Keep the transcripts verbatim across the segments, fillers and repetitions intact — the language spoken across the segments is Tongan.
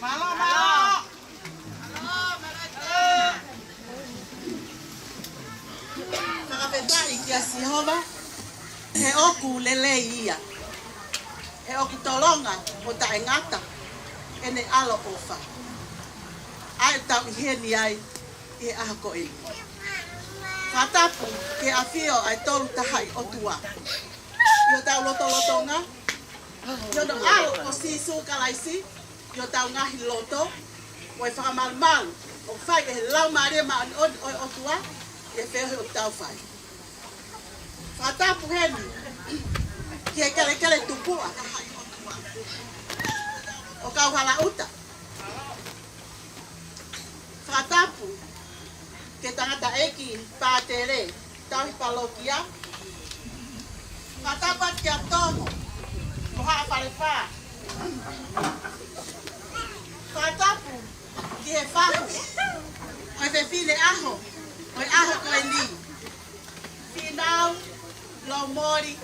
Mālō, mālō. Fakafetaʻi kia Sihova, he ʻoku lelei ia. He ʻoku tolonga ʻo taʻengata ʻene ʻaloʻofa. ʻA ia ʻoku tau ʻi heni ai ʻi he ʻaho ko eni. Fakatapu ki he ʻafio ʻa e Tolu Tahaʻi ʻOtua ʻi hotau lotolotonga, ʻi hono ʻAlo ko Sīsū Kalaisi ʻi hotau ngaahi loto, mo e fakamalumalu ʻoku fai ʻe he Laumālie Māʻoniʻoni ʻo e ʻOtua ʻi he feohi ʻoku tau fai. Fakatapu heni ki he kelekele tupuʻa ʻo Kauhalaʻuta. Fakatapu ki he tangataʻeiki pātele, tauhi palokia. Fakatapu atu kia Tomo mo Haʻa Falefā. Fakatapu ki he fahu ʻo e fefine ʻaho ʻo e ʻaho ko eni, Fīnau Lomoli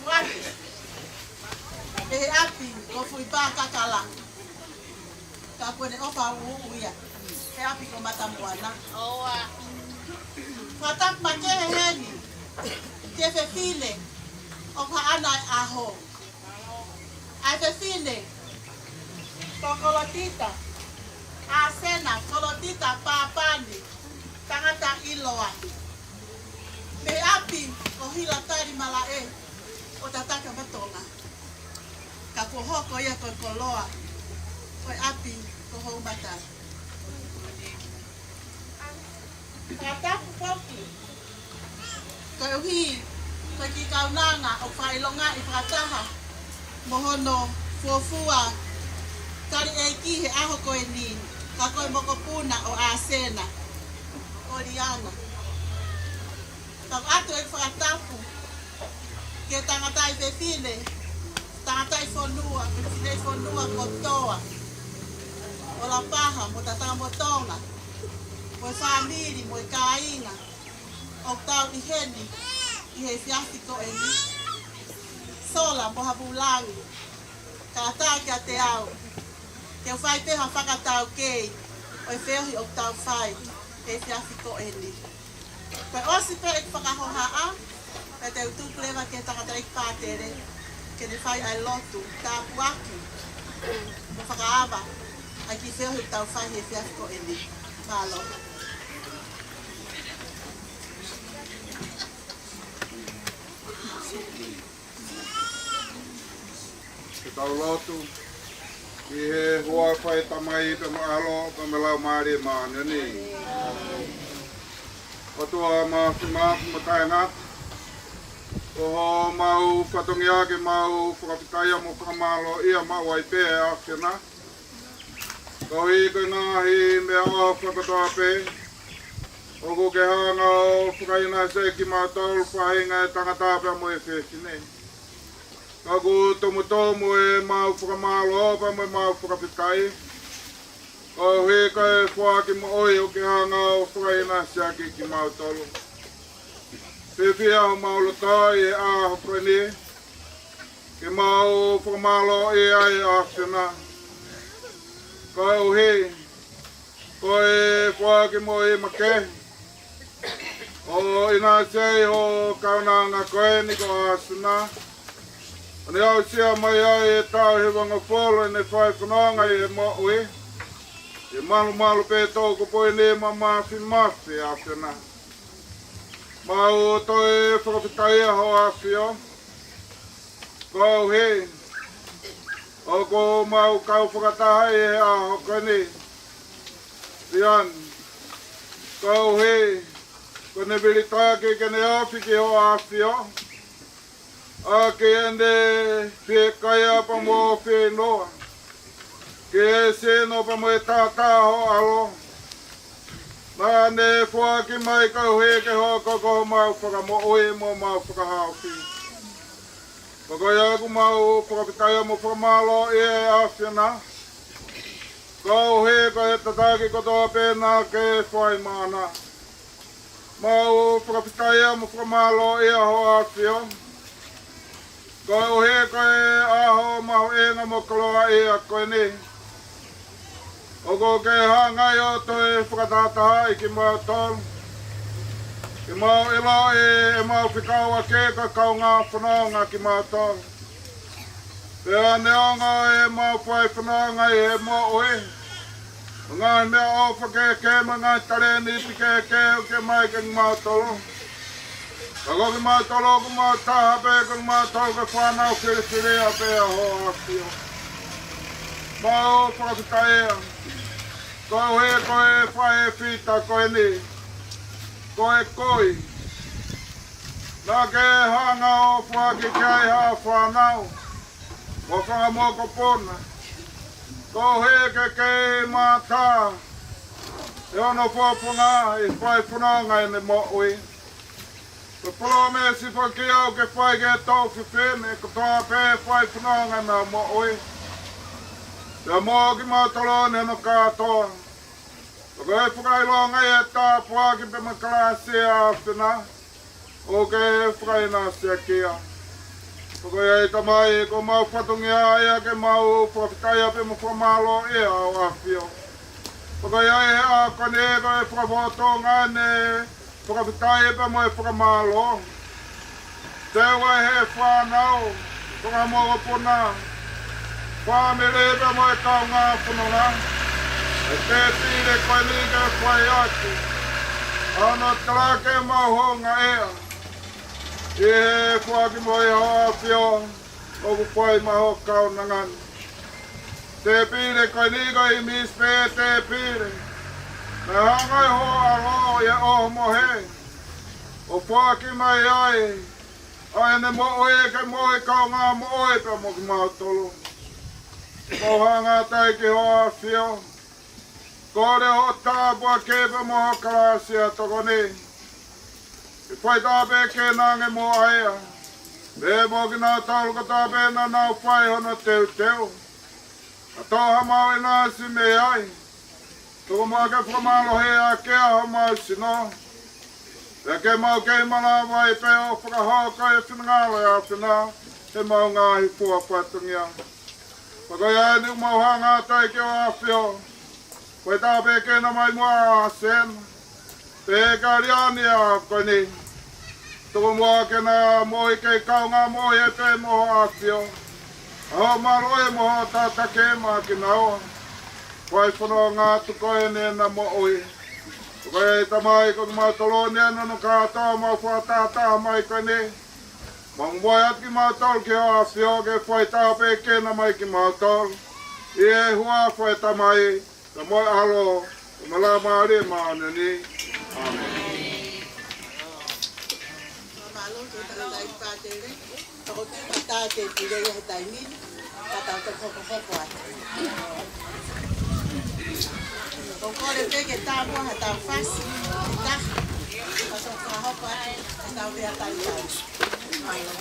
Muake, ʻi he ʻapi ko Fuipā Kakala. Ka kuo ne ʻofa uʻu ia he ʻapi ko Matamoana. ʻOua. Fakatapu makehe heni ki he fefine ʻoku haʻana e ʻaho, ʻa e fefine ko Kolotita ʻAsena, Kolotita Pāpani, tangata ʻiloa, mei he ʻapi ko Hilatali Malaʻe ʻo Tataka mo Tonga. Ka kuo hoko ia ko e koloa ʻo e ʻapi ko Houmatali. Fakatapu foki koeʻuhi ko e kiʻi kaunanga ʻoku fakaʻilongaʻi fakataha mo hono fuofua Tali ʻEiki he ʻaho ko eni, ka ko e mokopuna ʻo ʻAsena, ʻo Liana. Ka ʻoatu e fakatapu ki he tangataʻi fefine, tangataʻi fonua, fefine fonua kotoa ʻo Lapaha, mo Tatanga mo Tonga, mo e fāmili, mo e kāinga ʻoku tau ʻi heni ʻi he efiafi ko eni. Sola mo Havulangi, kātaki kiate au ke u fai pē ha fakataukei ʻo e feohi ʻoku tau fai he efiafi ko eni. Pea ʻosi pē ʻeku fakahohaʻa, pea te u tuku leva ki he tangataʻeiki pātele ke ne fai ʻa e lotu tāpuaki mo fakaava ʻa e kiʻi feohi ʻoku tau fai he efiafi ko eni. Mālō. Ke tau lotu. ʻI he huafa ʻo e Tamai pea mo e ʻAlo pea mo e Laumālie Māʻoniʻoni. ʻOtua mafimafi mo taʻengata, ko homau fatongia ke mau fakafetaʻia mo fakamālōʻia maʻu ai pē ʻa e ʻAfiona. Koeʻuhi ko e ngaahi meʻaʻofa kotoa pē ʻoku ke hanga ʻo fakaʻinasi ai kimautolu faʻahinga ʻo e tangata pea mo e fefine. Ka ʻoku tomutomu ʻemau fakamālō pea mo ʻemau fakafetaʻi, koeʻuhi ko e foaki moʻui ʻoku ke hanga ʻo fakaʻinasi ʻaki kimautolu. Fiefia homau loto ʻi he ʻaho ko eni ke mau fakamālōʻia ai ʻa e ʻAfiona. Koeʻuhi ko e foaki moʻui makehe ʻo ʻinasi ai ho kaunanga ko eni ko ʻAsena, ʻo ne aʻusia mai ai e taʻu hivangofulu ʻene fai fononga ʻi he moʻui. ʻI he malumalu pē ʻo e toʻukupu ni, mafimafi ʻa e ʻAfiona. Mau toe fakafetaʻia ho ʻAfio, koeʻuhi ʻoku mau kau fakataha ʻi he ʻaho ko eni, Liana, koeʻuhi ko ʻene vilitaki ke ne ofi ki ho ʻAfio ʻaki ʻene fiekaia pea mo fieinua ki he sino pea mo e taʻataʻa ho ʻAlo naʻa ne foaki mai koeʻuhi ke hoko ko homau Fakamoʻui mo homau Fakahaofi. Pea ko ia ʻoku mau fakafetaʻia mo fakamālōʻia ai ʻa e ʻAfiona, koeʻuhi ko e tataki kotoa pē naʻa ke fai maʻana. Mau fakafetaʻia mo fakamālōʻia ho ʻAfio, koeʻuhi ko e ʻaho mahuʻinga mo koloaʻia ko eni ʻoku ke hanga ai ʻo toe fakatahatahaʻi kimautolu, ke mau ʻiloʻi ʻemau fekauʻaki ko e kaungā fononga kimautolu. Pea neongo ʻemau fai fononga ʻi he moʻui, ʻo ngaahi meʻaʻofa kehekehe mo e ngaahi talēniti kehekehe ʻoku ke ʻomai kiate kimautolu, ka ko kimautolu ʻoku mau taha pē, ko kimautolu ko e fānau filifilia pē ʻa ho ʻAfio. Mau fakafetaʻia koeʻuhi ko e fai ʻe Fita ko eni, ko e koi naʻa ke hanga ʻo foaki ki ai ha fānau mo ha fanga mokopuna, koeʻuhi ke kei mātā ʻi hono fofonga ʻi he fai fononga ʻene moʻui. Ko e palōmesi foki ʻoku ke fai ki he toʻu fefine kotoa pē ʻoku fai fononga ʻenau moʻui, pea mo kimautolu ni hono kātoa. Pea ko e fakaʻilonga ia ʻo e tāpuaki pea mo e kalasi ʻa e ʻAfiona ʻoku ke fakaʻinasi ʻaki ia. Pea ko ia ʻi Tamai, ko homau fatongia ia ke mau fakafetaʻia pea mo fakamālōʻia ho ʻAfio. Pea ko ia ʻi he ʻaho ko eni ko e fakafofonga ʻene fakafetaʻi pea mo e fakamālō. Teu ai ʻe he fānau, fanga mokopuna, fāmili pea mo e kaungā fononga ʻa e tēpile ko eni ke fai ʻaki ʻa hono talaki ʻemau houngaʻia ʻi he foaki moʻui ʻa ho ʻAfio ʻoku fai maʻa ho kaunanga ni. Tēpile ko eni ko e ʻīmisi pē ʻo e tēpile naʻe hanga ʻe ho ʻAlo ʻi he ʻohomohe ʻo foaki mai ai ʻa ʻene moʻui ke moʻui kaungā moʻui pea mo kimautolu. Mau hanga atu ai ki hoʻo ʻAfio, kole hoʻo tāpuaki pea mo ho kalāsi ʻa e tokoni, ke fai tāpuekina ange mo ʻAea, pea mo kinautolu kotoa pē naʻa nau fai hono teuteu, ʻa e toʻo ha maʻu ʻinasi mei ai. Tuku muʻa ke fakamālohi ʻaki ʻa homau sino, pea ke mau kei malava ai pē ʻo fakahoko e finangalo ʻo e ʻAfiona ʻi heʻemau ngaahi fua fatongia. Pea ko ia eni ʻoku mau hanga atu ai ki hoʻo ʻAfio, fai tāpuekina mai muʻa ʻa Sena, pea kia Liani ʻi he ʻaho ko eni. Tuku muʻa ke na moʻui kei kaungā moʻui ai pē mo hoʻo ʻAfio, ʻa hoʻo mālohi mo hoʻo tataki maʻa kinaua. Fai fononga atu ko eni ʻena moʻui. Ko ia ʻe Tamai, ko kimautolu ni ʻa e nonokātoa ʻoku mau fakatahataha mai ko eni, mau ongoʻi atu kimautolu ki hoʻo ʻAfio ke fai tāpuekina mai kimautolu. ʻI he huafa ʻo e Tamai, pea mo e ʻAlo, pea mo e Laumālie Māʻoniʻoni. ʻĀmeni. Mālō ki he tangataʻeiki pātele. Toko tū ka tā te pile ia he taimi ni, ka tau toki hokohoko atu. Ko e kole pē ke tā muʻa ha tau fasi, ʻe taha, ka tau fakahoko atu, ka tau lea talitali. Mālō.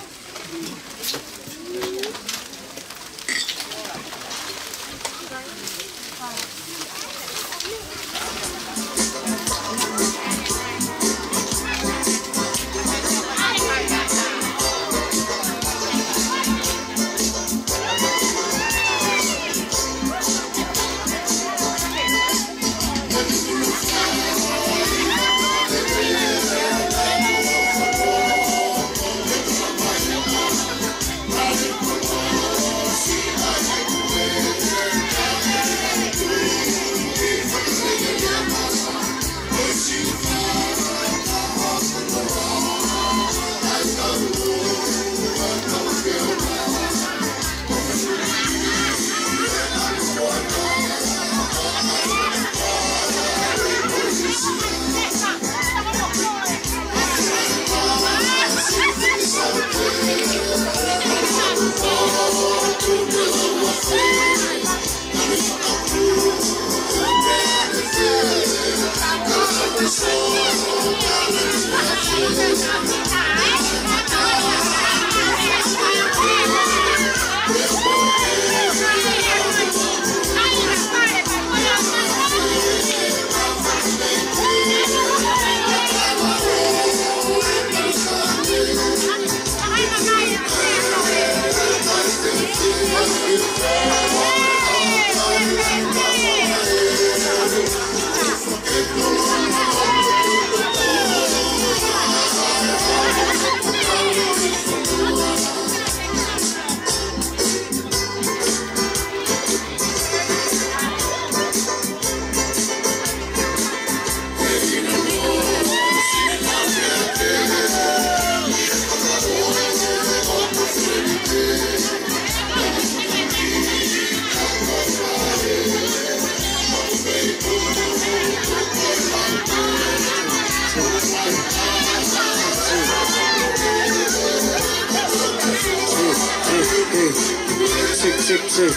Six, six, six.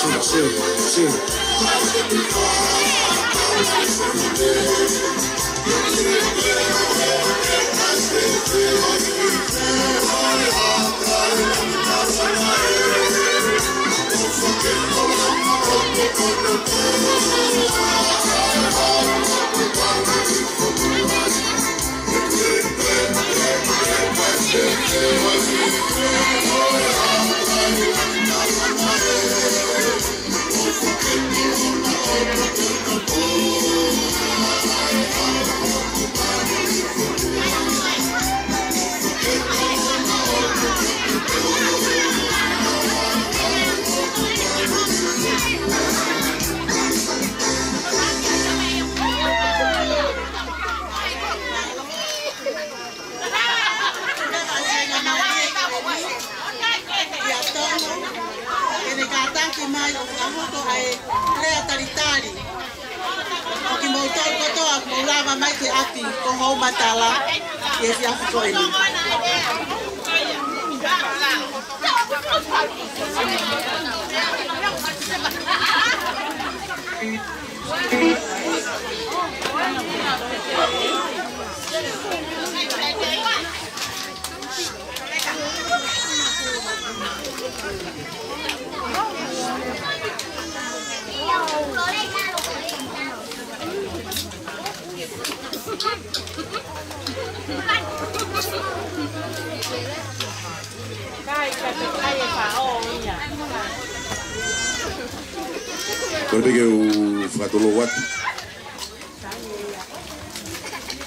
Six, six, six. Ia tonu, ke ne kātaki mai ʻo fakahoko ʻa e lea talitali. ʻO kimoutolu kotoa, mou lava mai ki ʻapi, ko hoʻomou tala, ʻi he efiafi ko eni. Ko e peke u fakatulou atu.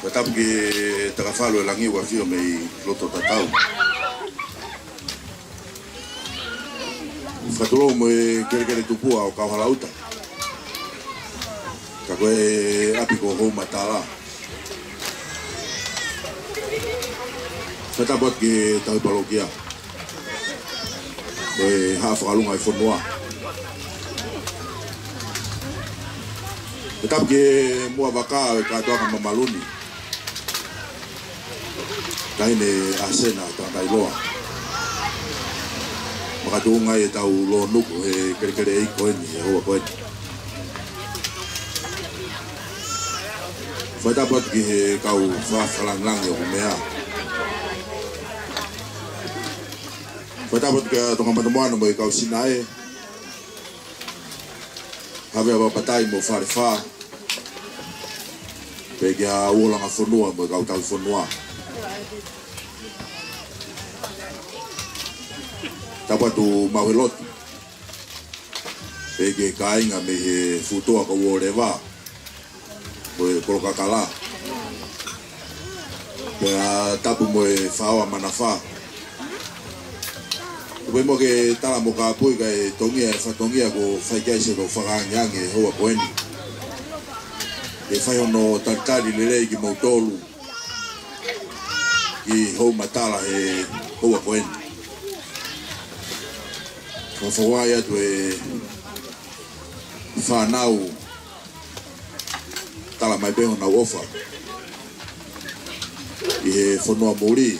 Fakatapu ki he takafalu ʻo e langi ʻoku ʻafio mei loto tatau. Fakatulou mo e kelekele tupua ʻo Kauhalauta. Ka ko e ʻapi ko Houmatala. Fakatapu atu ki he tauhi palokia. Ko e haʻa fakalunga ʻo e fonua. Fakatapu ki he muʻa vaka ʻo e kātoanga mamalu ni. Taʻahine ʻAsena Tangataʻiloa. Makatuʻunga ʻi heʻetau lōnuku he kelekele ʻeiki ko eni, he houa ko eni. Fakatapu atu ki he kau fakalāngilangi ʻoku meʻa. Fakatapu atu kia Tonga Matamoana mo e kau Sinae. Havea Papatai mo Falefā. Pea kia Uolanga Fonua mo e kau tauhi fonua. Tapu atu Mauhelotu. Pea ki he kāinga mei he futoa ko Uoleva mo e Kolokakala. Pea tapu mo e Faoa Manafā. Ko e mo ke tala mo kāpui kae tongia e fatongia ko fai kai se lo fakaangiangi e houa ko eni. Ke fai hono talitali lelei kimoutolu ki Houmatala he houa ko eni. Fakafeʻiloaki atu e fānau, tala mai pē honau ʻofa ʻi he fonua muli.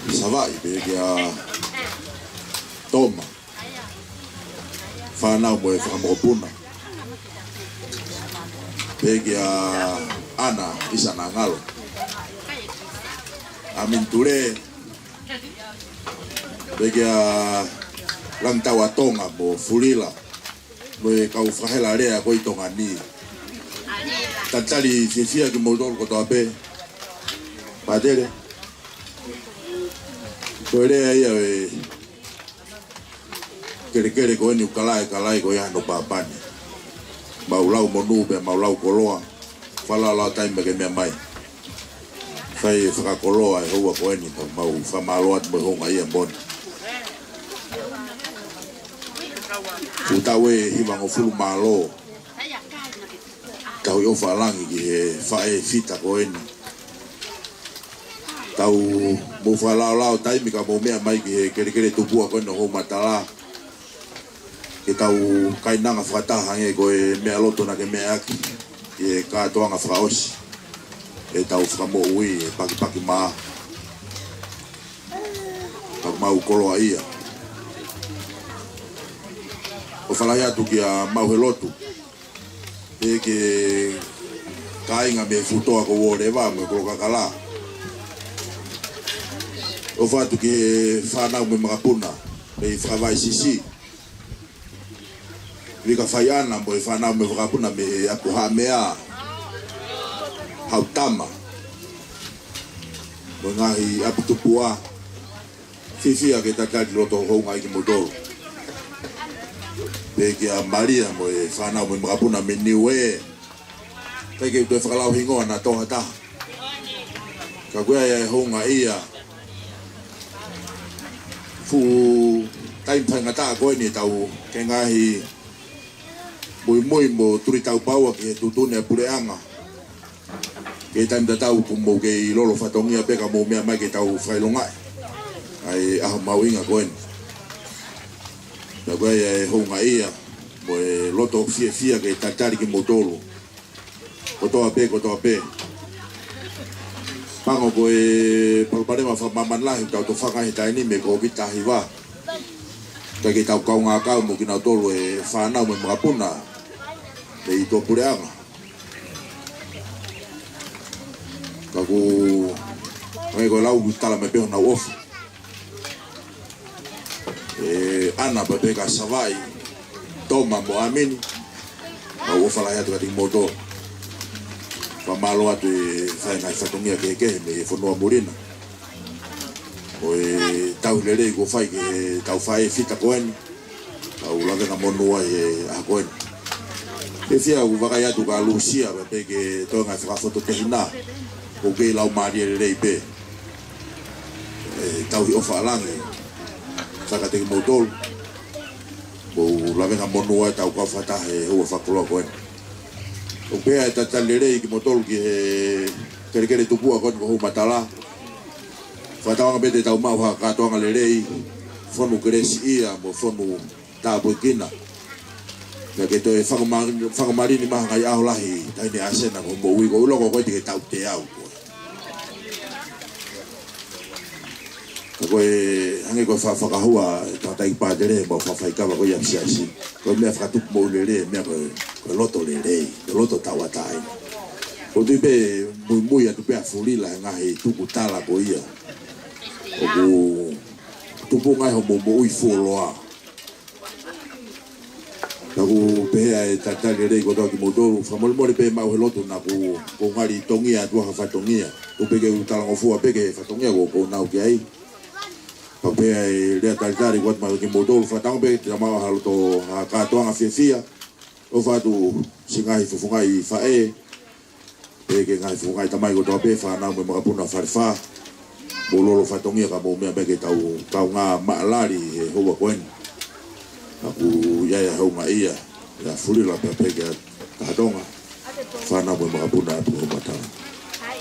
Savaiʻi pē kia Toma, fānau mo e fakamokopuna. Pea kia ʻAna ʻIsa Nangalo. ʻAmini Tule. Pea kia Langitauʻatonga mo Fulila. Mo e kau fakahela lea ko ē ʻi Tonga ni. Talitali fiefia kimoutolu kotoa pē. Pātele. Ko e lea ia ʻo e kelekele ko eni ʻoku kalaʻi, kalaʻi ko ia hono pāpani. Mau lau monū pea mau lau koloa. Falala taimi ke meʻa mai. Fai fakakoloa e houa ko eni, mau fakamālō atu mo e houngaʻia moʻoni. Kuo tau ʻi he hivangofulu mālō. Tau ʻi ʻofa langi ki he faʻē fita ko eni. Tau mou fakalaolao taimi ka mou meʻa mai ki he kelekele tupua ko eni ʻo Houmatala. Ke tau kainanga fakataha ange ko e meʻa loto naʻa ke meʻa ʻaki. Ki he kātoanga fakaʻosi. ʻEtau fakamoʻui, e pakipaki mā. Ka mau koloaʻia. ʻOfa lahi atu kia Mauhelotu. Pea ki he kāinga mei he futoa ko Uoleva mo e Kolokakala. ʻOfa atu ki he fānau mo e makapuna mei Fakavaisisi. Vika Faiʻana mo e fānau mo e makapuna mei he ʻapi ko Haʻamea, Hautama. Mo e ngaahi ʻapi tupua. Fiefia ke talitali loto houngaʻia kimoutolu. Pea kia Malia mo e fānau mo e makapuna mei Niuē. ʻIkai ke u toe fakalau hingoa naʻa tō ha taha. Ka ko ia e houngaʻia. Fuʻu taimi faingataʻa ko eni ʻetau ke ngaahi muimui mo tuli taupaua ki he tuʻutuʻuni ʻa e puleʻanga. Ke taimi tatau kuo mou kei lolo fatongia pē ka mou meʻa mai ke tau fakaʻilongaʻi ʻa e ʻaho mahuʻinga ko eni. Pea ko ia e houngaʻia mo e loto fiefia ke talitali kimoutolu. Kotoa pē, kotoa pē. Pango ko e palopalema fakamāmani lahi ʻoku tau tofanga he taimi ni mei he Kōviti taha hiva. Ka ke tau kaungā kau mo kinautolu e fānau mo e makapuna mei tuʻapuleʻanga. Ka ʻoku hangē ko e lau ʻoku tala mai pē honau ʻofa. ʻE, ʻAna pea pehē kia Savaiʻi, Toma mo ʻAmini, mau ʻofa lahi atu kiate kimoutolu. Fakamālō atu e fai ngaahi fatongia kehekehe mei he fonua muli na. Ko e tauhi lelei kuo fai ki he tau faʻē fita ko eni, tau lavengamonū ai he ʻaho ko eni. Fiefia ʻoku vakai atu kia Lūsia, pea pehē ki he toenga e fakafototehina, ʻoku kei laumālie lelei pē. ʻE, tauhi ʻofa ʻa langi kiate kimoutolu. Mou lavengamonū ʻetau kau fakataha he houa fakakoloa ko eni. ʻOku pehē ʻe he talitali lelei kimoutolu ki he kelekele tupuʻa ko eni ko Houmatala. Fakatauange pē te tau maʻu ha kātoanga lelei, fonu kelesiʻia mo fonu tāpuekina. Pea ke toe fakamali-, fakamalini mai ha ngaahi ʻaho lahi, taʻahine ʻasena ko e moʻui ko e ʻuluaki ko e te ke tau te au ko e. Ka ko e hangē ko e fa-, fakahua ʻe he tangataʻeiki pātele mo e faifekau ko ia ʻa e siasi. Ko e meʻa fakatupu moʻui lelei, meʻa ko e, ko e loto lelei, ko e loto tauʻatāina. ʻOku ou tui pē muimui atu pē ʻa Fulila he ngaahi tukutala ko ia. ʻOku tupu ngai hoʻomo moʻui fuoloa. Ka ʻoku pehē ʻe he talitali lelei kotoa kimoutolu, fakamolemole pē maʻu he lotu naʻa ku, ku ngali tongia atu ha fatongia. ʻOku pehē ke u talangofua pē ki he fatongia ʻoku ou nau ki ai. Pea pehē ʻe he lea talitali ko atu maʻu kimoutolu, fakatauange pē te tau maʻu ha loto, ha kātoanga fiefia. ʻOfa atu siʻi ngaahi fofongaʻi faʻē, pehē ki he ngaahi fofongaʻi tamai kotoa pē, fānau mo e makapuna Falefā. Mou lolo fatongia ka mou meʻa mai ke tau kaungā maʻalali he houa ko eni. ʻOku ʻi ai ʻa e houngaʻia ʻia Fulila pea pehē kia Tahatonga, fānau mo e makapuna ʻapi Houmatala.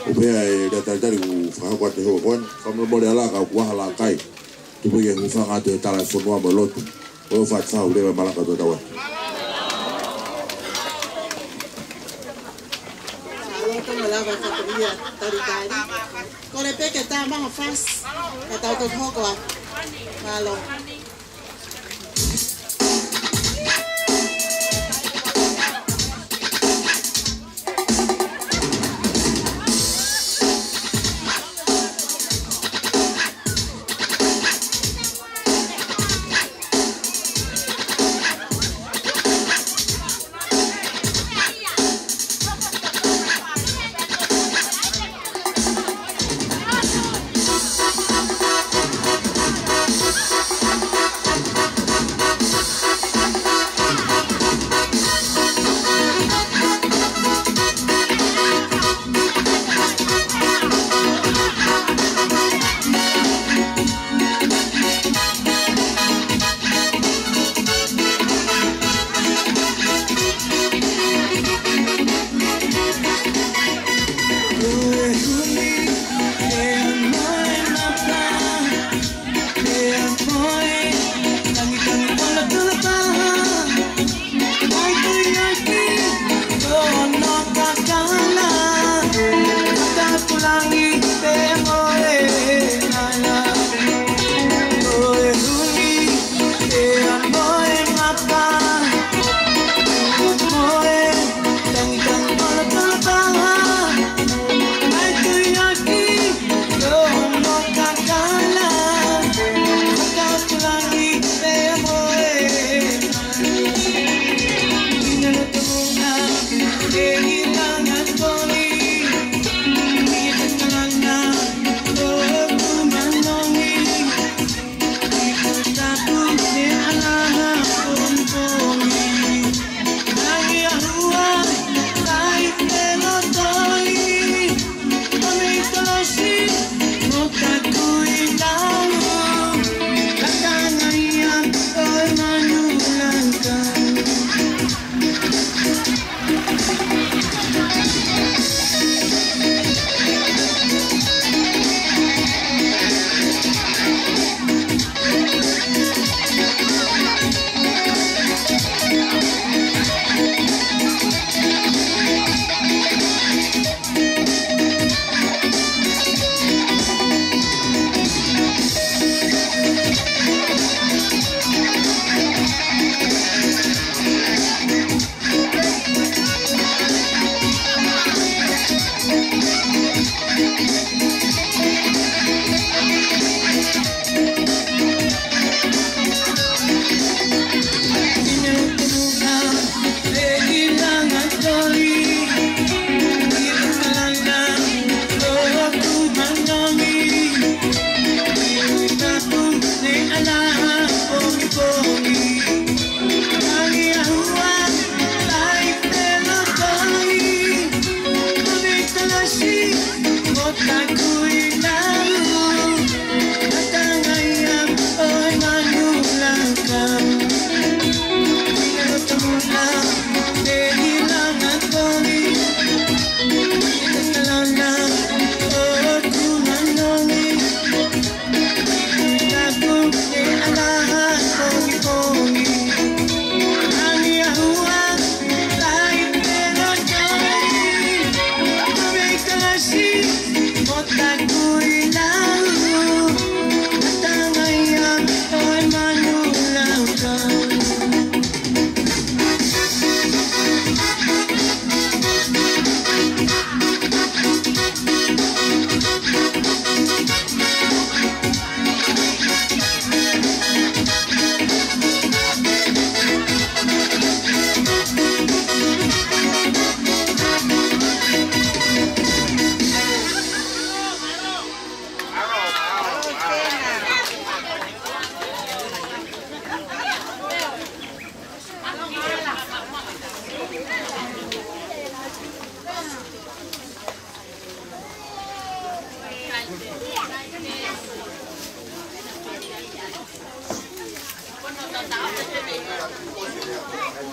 ʻOku pehē ʻe he lea talitali ʻoku fakahoko atu he houa ko eni, fakamolemole ʻa e laka ʻoku ʻaha lākai. Tupu ia ʻoku fanga atu he tala e fonua mo e lotu. Ko e ʻofa atu, fāʻeleʻi e malanga ʻo e tau atu. Mālō tonu lava e fatongia talitali. Kole pē ke tā maʻu ha fasi, ka tau toki hoko atu. Mālō.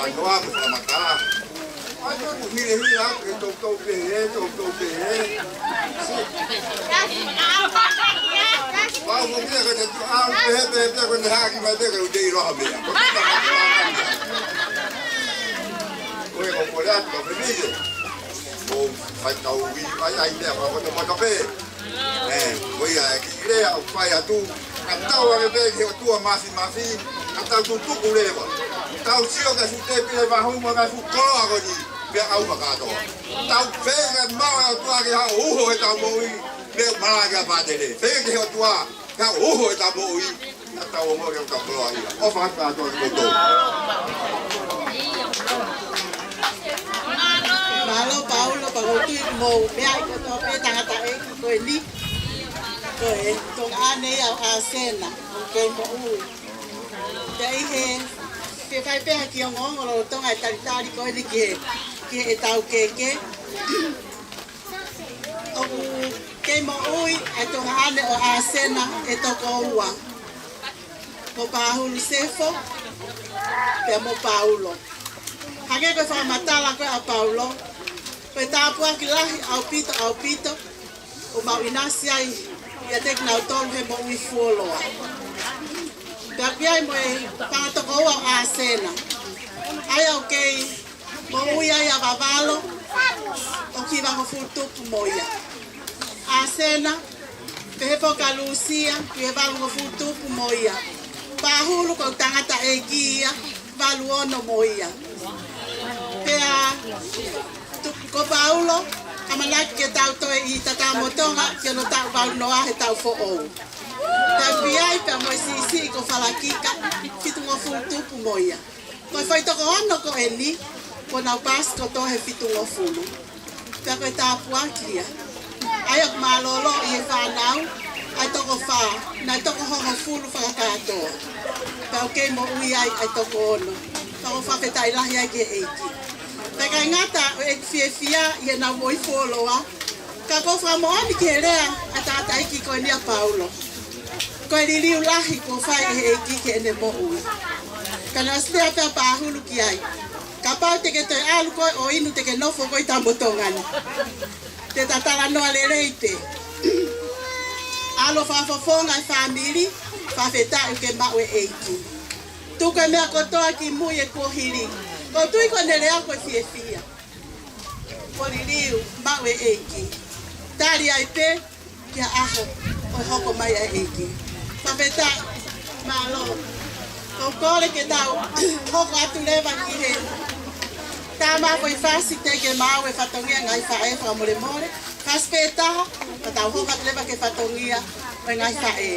talanoa mo fakamatala. ʻAi, ko e hili hili atu, he toutou pehē, toutou pehē. Pau mo kia ko te tu au pehē, pehē, pehē, ko ne haki mai pē, ko te ʻilo ha meʻa. Ko e ko kole atu, ko e pehē. Ko fai tau ui, ʻai, ʻai, meʻa, ko te mata pē. ʻE, ko ia e kiʻi lea ʻoku fai atu, ka tau ʻave pē ki he ʻOtua Mafimafi, ka tau tutuku leva. Tau sio ki he fuʻu tēpile vahu mo e ngaahi fuʻu koloa ko eni, pea ʻauha kātoa. Tau feinga maʻu e ʻOtua ke haʻu ʻo uho ʻetau moʻui, meʻa malanga kia Pātele. Feinga ki he ʻOtua, ke haʻu ʻo uho ʻetau moʻui, ka tau ongoʻi ʻoku tau koloaʻia. ʻOfa atu kātoa kitautolu. Mālō Paulo, pea ʻoku ou tui mou meaʻi kotoa pē tangataʻeiki ko eni. Ko e tokāteline ia ʻo ʻAsena, ʻoku kei moʻui. Pea ʻi he, ke fai pē ha kiʻi ongoongo lolotonga e talitali ko eni ki he, ki heʻetau keke. ʻOku Kei moʻui ʻa e tuongaʻane ʻo ʻĀsena ʻe toko ua, ko Pāhulu Sefo pea mo Paulo. Hangē ko e fakamatala ko ē ʻa Paulo, ko e tāpuaki lahi ʻaupito, ʻaupito ʻoku mau ʻinasi ai ʻiate kinautolu he moʻui fuoloa. Pea ʻoku ʻi ai mo e fanga tokoua ʻo ʻĀsena, ʻa ia ʻoku kei moʻui ai ʻa Vavalo, ʻoku hivangofulu tupu mo ia. ʻĀsena, pehē foki kia Lūsia, ʻoku valungofulu tupu mo ia. Pāhulu ko e tangataʻeiki ia, valu ono mo ia. Pea tu-, ko Paulo, ʻamanaki ke tau toe ʻi Tatamotonga ki hono taʻu valu noa he taʻu foʻou. Pea ʻoku ʻi ai pea mo e siʻisiʻi ko Falakika, fitungofulu tupu mo ia. Ko e foʻi toko ono ko eni, kuo nau paasi kotoa he fitungofulu. Pea ko e tāpuaki ia. ʻA ia ʻoku mālōlō ʻi he fānau, ʻa e toko fā, naʻe toko hongofulu fakakātoa. Pea ʻoku kei moʻui ai ʻa e toko ono. Pea ʻoku fakafetaʻi lahi ai ki he ʻEiki. Pea ʻikai ngata ʻi heʻeku fiefia ʻi heʻenau moʻui fuoloa, ka ʻoku ou fakamoʻoni ki he lea ʻa e tangataʻeiki ko eni ʻa Paulo. Ko e liliu lahi kuo fai ʻe he ʻEiki ki heʻene moʻui. Ka naʻe ʻosi lea pē ʻa Pāhulu ki ai: Kapau te ke toe ʻalu koe ʻo inu, te ke nofo koe ʻi Tatamotonga ni. Te ta talanoa lelei pē. ʻAlu ʻo fakafofonga e fāmili, fakafetaʻi ʻoku ke maʻu e ʻEiki. Tuku e meʻa kotoa ki mui e kuohili. ʻOku ou tui ko ʻene lea ko e fiefia. Kuo liliu, maʻu e ʻEiki. Tali ai pē ki he ʻaho ʻo e hoko mai ʻa e ʻEiki. Fakafetaʻi, mālō. ʻOku ou kole ke tau hoko atu leva ki he tama foʻi fasi, teʻeki ke maau e fatongia, ngaahi faʻē, fakamolemole. Fasi pē taha, ka tau hoko atu leva ki he fatongia ʻo e ngaahi faʻē.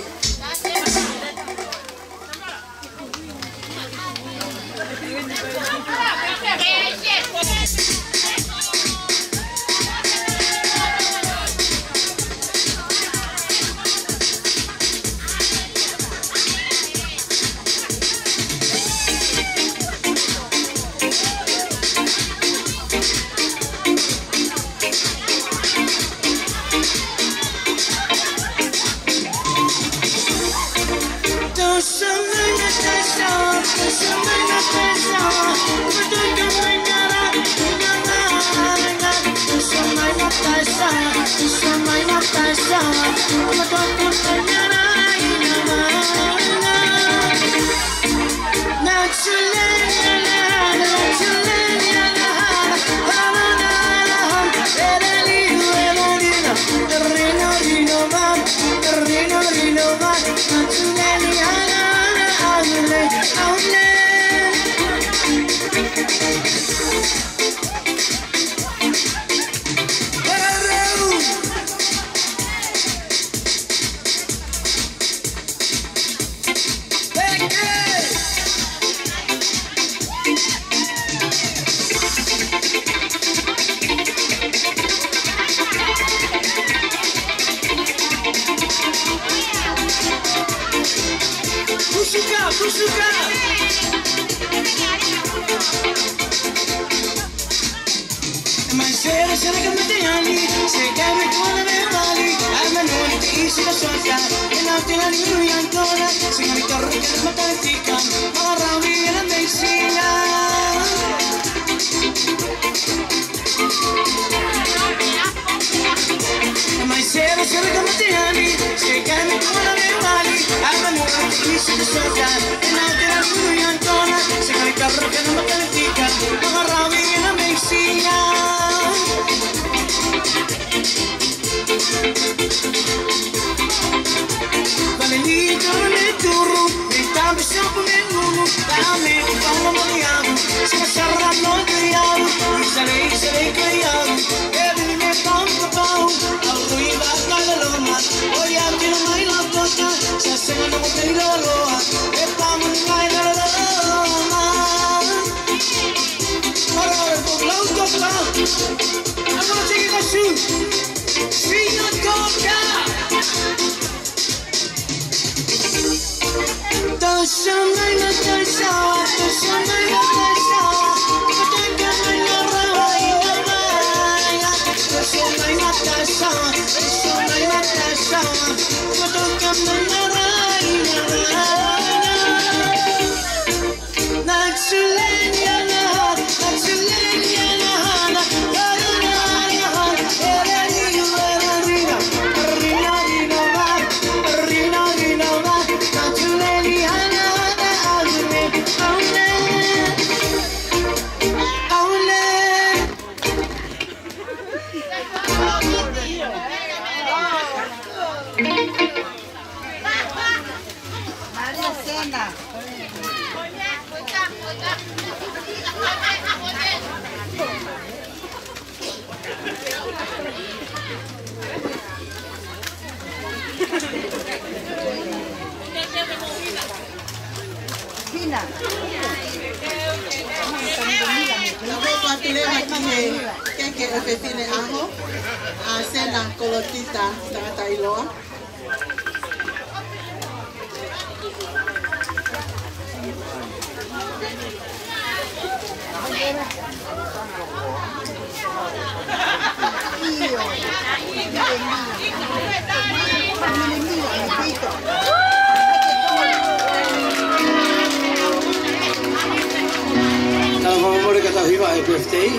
Pusuka, pusuka. Mai sera sera ka mate ani, se ka me kona me vali, a me no ni te isi ka sota, e na te la ni ui antona, se ka me torre ka mata tika, mara mi e na me sina. Mai sera sera ka mate ani, se ka me kona me vali, a me no ni te isi ka sota, e na te la ni ui antona, se ka me torre ka mata tika, mara mi e na me sina. Vale ni toro ne turu, ne tambi sapu ne nunu, tame ni panga mani amu, sima sara no ke amu, isale isale ke amu, ebi ni me pau ka pau, au rui va ka la loma, o ia tino mai la kota, sa sema no ko te lo loa, e pamu ni mai la loma. Ora, ora, ko lau toka. I'm gonna take it back to Sino Toka. Tasha mai na tasha, tasha mai na tasha. Tasha mai na tasha, tasha mai na Ka ko atu leva ki he keke ʻo e fefine ʻaho, ʻa Sena Kolotita Tangata ʻIloa. Tau fakamole ka tau hiva e birthday.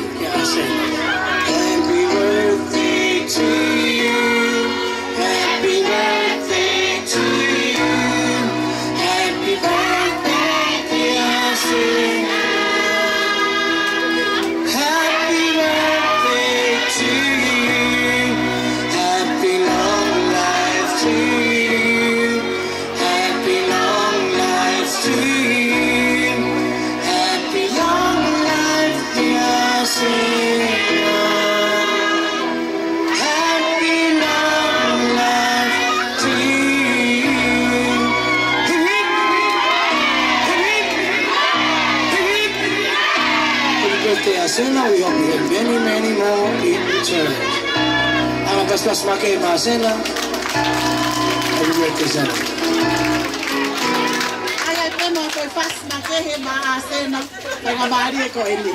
Happy birthday to you. Happy birthday to you. Happy birthday, dear Sena. Happy birthday to you. Happy long life to you. Happy long life to you. Happy long life, dear Sena. Happy long life to you. Hip, hip. Hip, hip. Hip, hip. Happy birthday, Sena. We hope you have many, many more in return. Anga paspas make ma Sena. Happy birthday, Sena. ʻAi, ʻai pē mo e fasi makehe maʻa Sena, ko e mālie ko eni.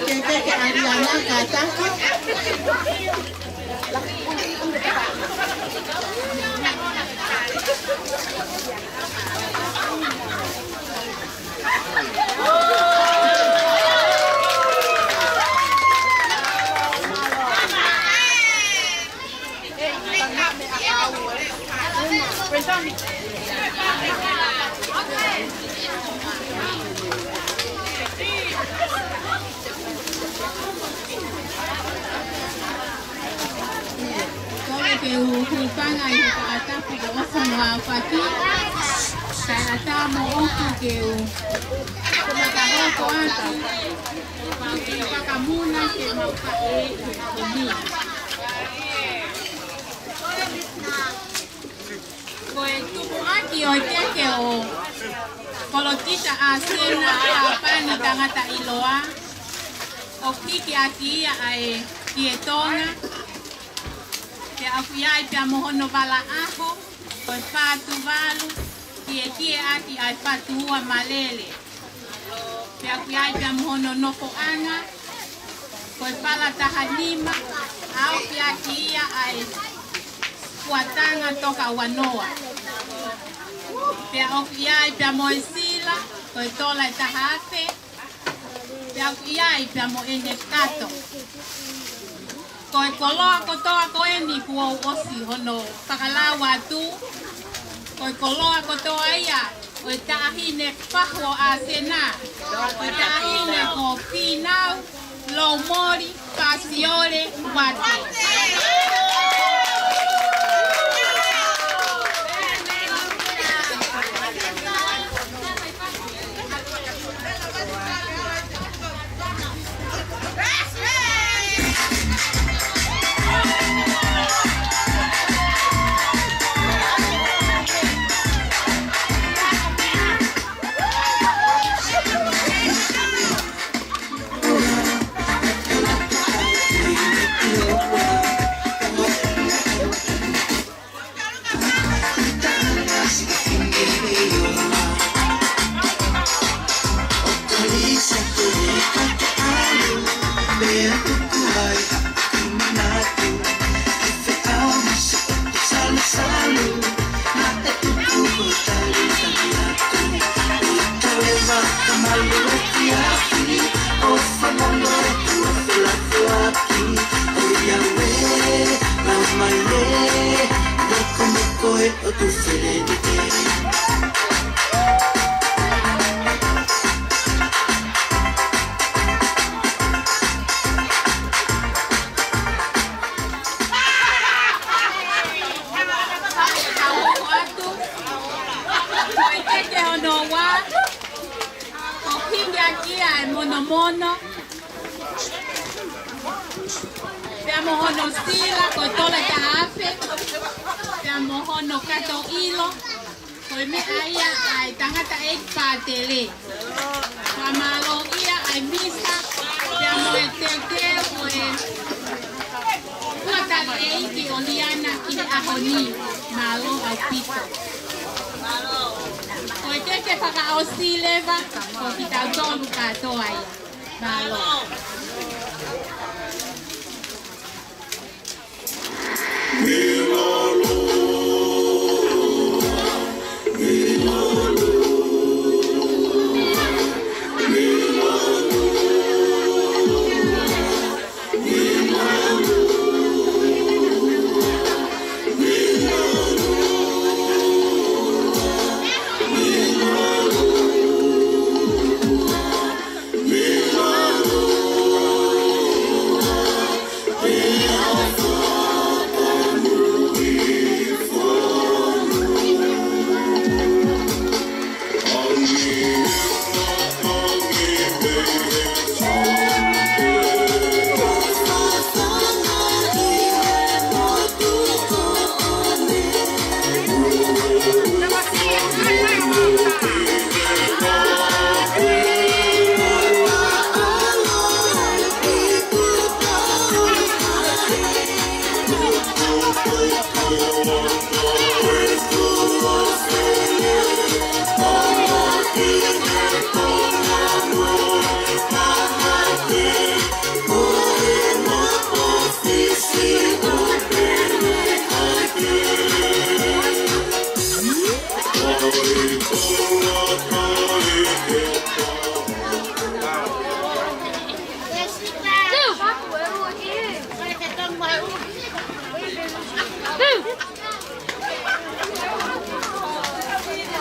Ke, ke, ke ʻAliana kātaki. Kole ke u hūfanga ʻi he fakatapu kuo ʻosi mo ʻaofaki. Kae ʻatā moʻoku ke u fakahoko atu ʻa e fakamuna ke mau faʻē ʻi he ʻaho ni. Ko e tupuʻaki ʻo e keke ʻo Kolotita ʻa Sena Hapani Tangata ʻIloa, ʻoku hiki ʻaki ia ʻa e Kie Tonga, pea ʻoku ʻi ai pea mo hono vala ʻaho, ko e fā Tuvalu, kiekie ʻaki ʻa e fā Tuʻa Malele. Pea ʻoku ʻi ai pea mo hono nofoʻanga, ko e fala taha nima, ʻa ʻoku ʻi ai ia ʻa e fuatanga toka ua noa. Pea ʻoku ʻi ai pea mo e sila, ko e tola ʻe taha afe, pea ʻoku ʻi ai pea mo ʻene kato. Ko e koloa kotoa ko eni kuo u ʻosi hono fakalau atu. Ko e koloa kotoa ia ʻo e taʻahine fahu ʻo ʻAsena. Ko e taʻahine ko Fīnau Loumoli Fasiole Uate. Ko e keke hono ua, ko Kingi ʻAkia ʻa e Monomono. Pea mo hono sila ko Tole Taʻafe. Pea mo hono kato ʻilo, ko e meʻa ia ʻa e tangataʻeiki pātele. Fakamālō ia ʻa e misa, pea mo e teke, mo e ua tali ʻeiki ʻo Liana ki he ʻaho ni. Mālō ʻaupito. Ko e keke fakaʻosi leva, ko kitautolu kātoa ia. Mālō.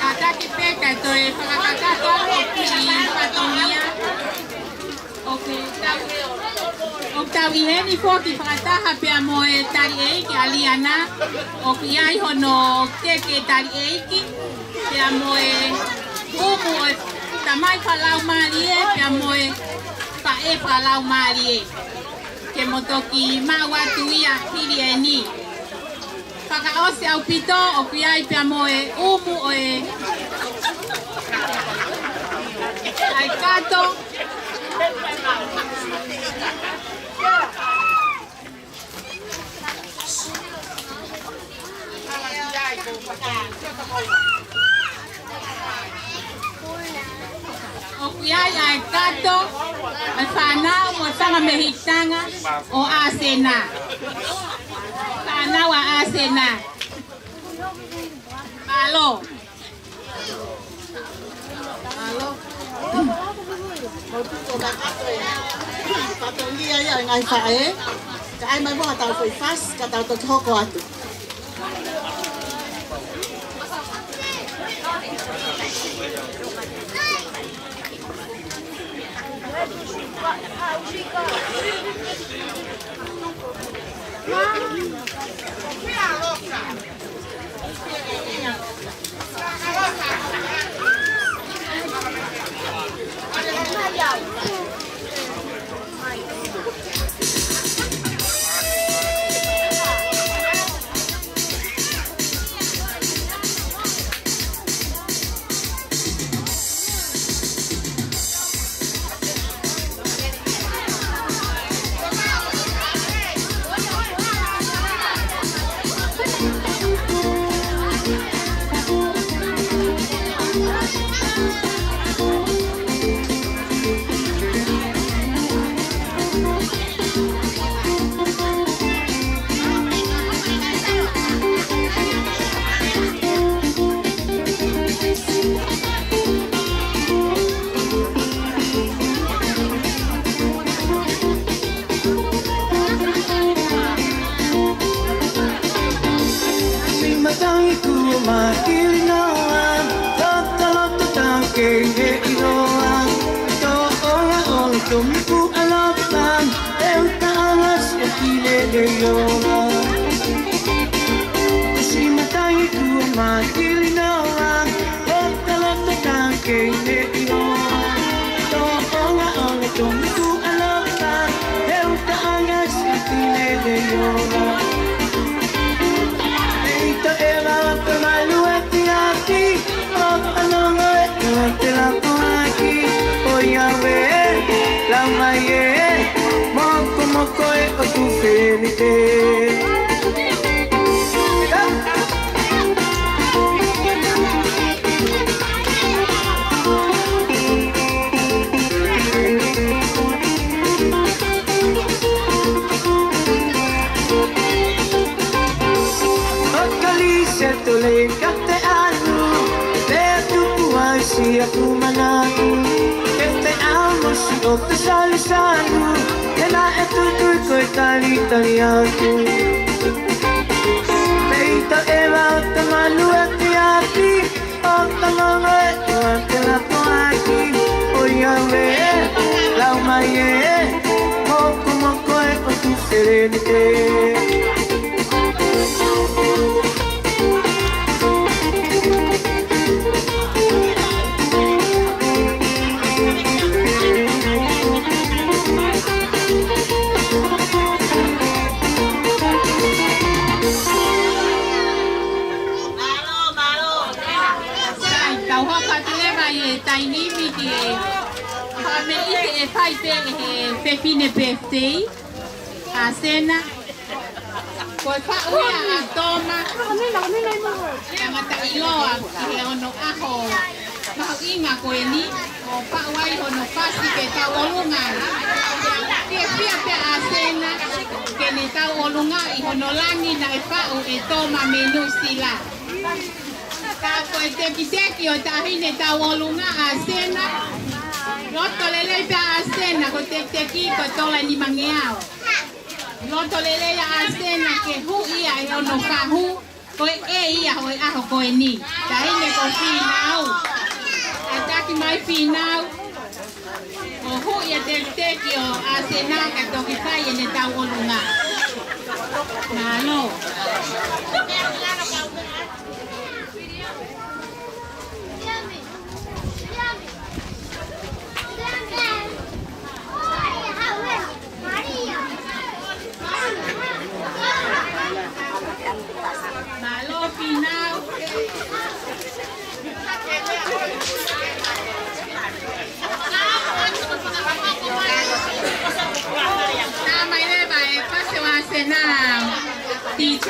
Kātaki pē kae toe fakakakato ʻo ki fatongia. ʻOku tau, ʻoku tau ʻi heni foki fakataha pea mo e tali ʻeiki ʻa Liana. ʻOku ʻi ai hono keke tali ʻeiki, pea mo e ʻumu ʻo e tamai fakalaumālie, pea mo e faʻē fakalaumālie. Ke mo toki maʻu atu ia hili eni. Fakaʻosi ʻaupito ʻoku ʻi ai pea mo e ʻumu ʻo e ʻai kato. ʻOku ʻi ai ʻa e kato, ʻa e fānau mo e fanga mehikitanga ʻo ʻĀsena. Fānau ʻa ʻĀsena. Mālō. Mālō. Mou tuku ʻo kakato e fatongia ia ʻo e ngaahi faʻē. Kae ʻai mai muʻa haʻatau foʻi fasi, ka tau toki hoko atu. Tangi kuo mākili noa, loto loto tau kei he ʻiloa. Tōʻonga ʻo e tomi kuo ʻaloʻofa, e uta anga si e pile e ioa. Tuʻusi matangi kuo mākili noa, loto loto tau kei he ʻiloa. Tōʻonga ʻo e tomi kuo ʻaloʻofa, e uta anga si e pile e ioa. Peita ʻeva ʻo ka malu e tiaki, ʻo ka nongo e ua te lapoaki. ʻOiauē, lau mai ē, mokomoko e ʻotu fēnite. ʻO ka lise tole ka te anu, pea tupu ai siʻaku manatu. Ke te amo si ʻo te salusanu, ke naʻe tutu ko e talitali atu. Peita ʻeva ʻo ka malu e tiaki, ʻo ka nongo e ua te lapoaki. ʻOiauē, lau mai ē, mokomoko e ʻotu fēnite. Mālō, mālō. Sai, tau hoko atu leva ʻi he taimi ni ki he fāmili ʻe fai pē ʻe he fefine birthday, ʻa Sena. Ko e faʻu ia ʻa Toma. Tangata ʻiloa ʻi he ono ʻaho mahuʻinga ko eni, ʻo faʻu ai hono fasi ke tauʻolunga ai. Fiefia pē ʻa Sena ke ne tauʻolunga ʻi hono langi naʻe faʻu ʻe Toma mei Nuʻusila. Ka ko e tekiteki ʻo e taʻahine tauʻolunga ʻa Sena. Loto lelei pē ʻa Sena, ko e tekiteki ko e tola nimangeau. Loto lelei ʻa Sena ke huʻi ʻa e ono fahu, ko e ʻe ia ʻo e ʻaho ko eni. Taʻahine ko Fīnau. ʻAtaki mai Fīnau. ʻO huʻi ʻa e tekiteki ʻo ʻa Sena ka toki fai ʻene tauʻolunga. Mālō. Mālō Fīnau. Nā mai leva e fasi ʻa Sena, D J.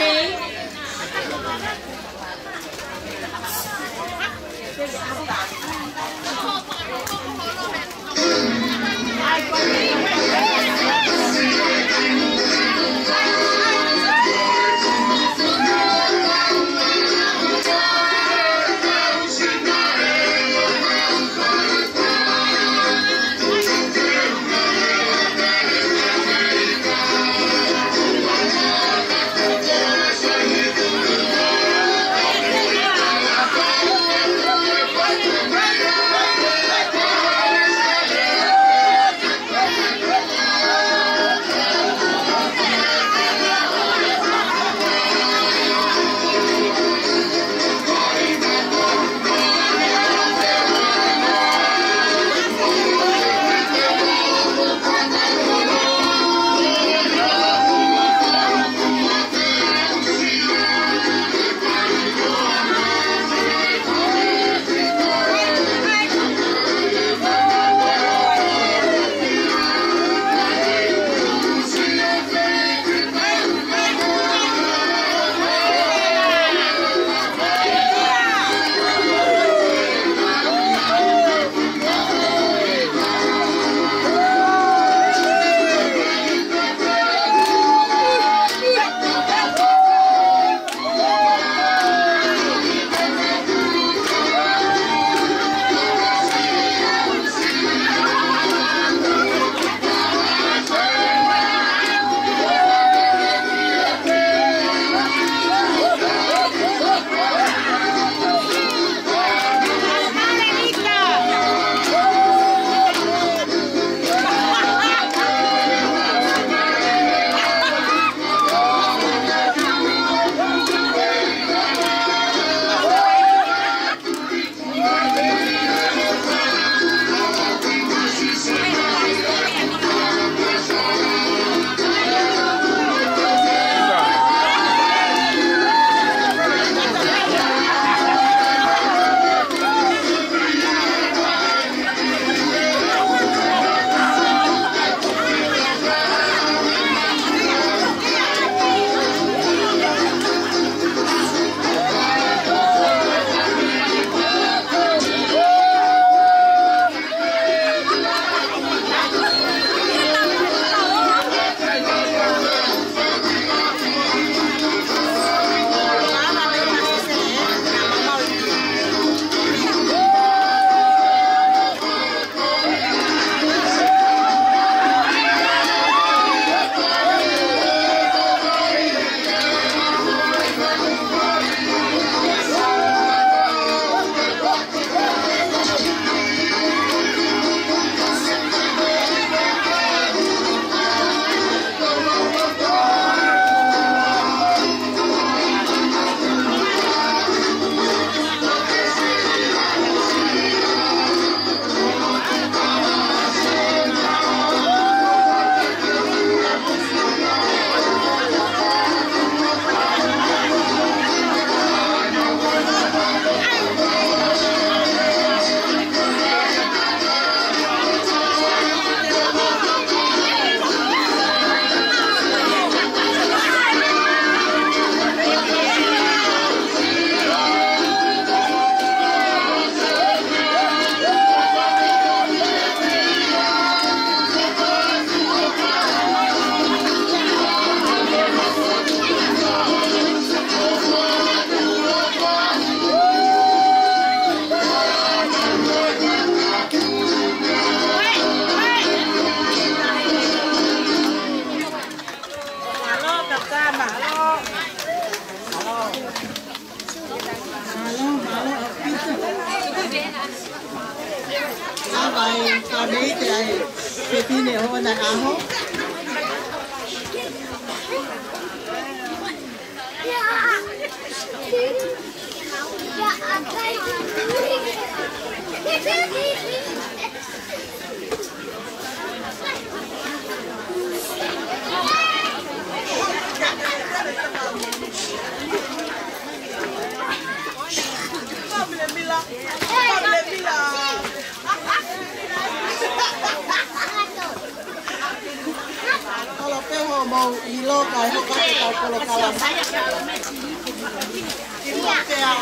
Mei te ai, fefine ʻo hona ʻaho. Kolo pē hoʻomou ʻilo kae hoko atu ʻetau polokalama. Kimuʻa pea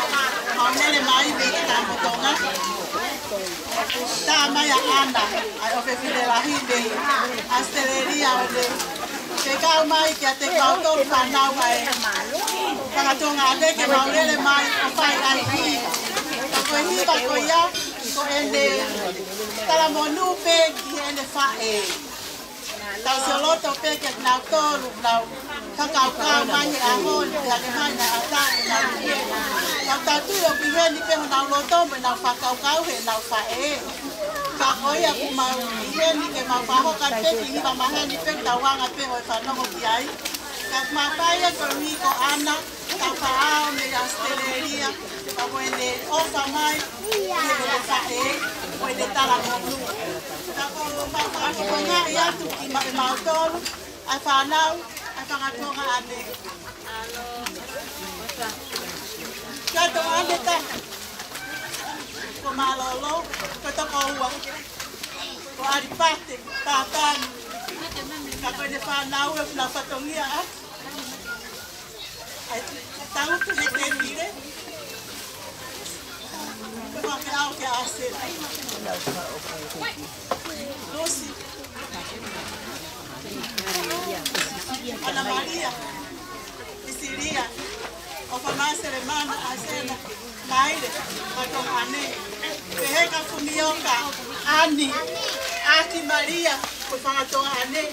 mau lele mai mei Tamotonga. Tā mai ʻa ʻAna, ʻa e ʻofefine lahi mei ʻAositelēlia ʻo ne fekau mai kiate kimautolu fānau ʻa e fanga Tonga ʻa ē ke mau lele mai ʻo fai ʻa e hiva. Ka ko e hiva ko ia, ko ʻene talamonū pē ki heʻene faʻē. Tau sioloto pē kia kinautolu, nau fakakaukau mai he ʻaho ni, pea ke mai na ata, nau pē. Nau tau tui ʻoku ʻi heni pē honau loto mo ʻenau fakakaukau heʻenau faʻē. Ka ko ia ʻoku mau ʻi heni ke mau fakahoko pē ki he hiva maheni pē tau anga pē ʻo e fanongo ki ai. Ka ʻoku mau fai ʻa e ko mi ko ʻAna, tau faʻao mei ʻAositelēlia, ka ko ʻene ʻofa mai, ʻi heʻene faʻē, ko ʻene talamonū. Ka ʻoku mau fakafofongaʻi atu kimautolu, ʻa e fānau, ʻa e fanga Tonga ʻa ē. Kia Tonga ʻa ē ta. Ko Mālōlō, ko e tokoua. Ko ʻAlipate, Pāpani. Ka ko ʻene fānau ʻoku nau fatongia ʻa. ʻAi, tau tu he tēpile. Ko e fakaʻau kia ʻAsela. Lusi. ʻAna Malia. ʻIsilia. ʻOfa mai Selemana, ʻAsela. Maile, fanga Tonga ʻa ē. Pehē kia Fumioka, ʻAni, ʻAki Malia, ko e fanga Tonga ʻa ē.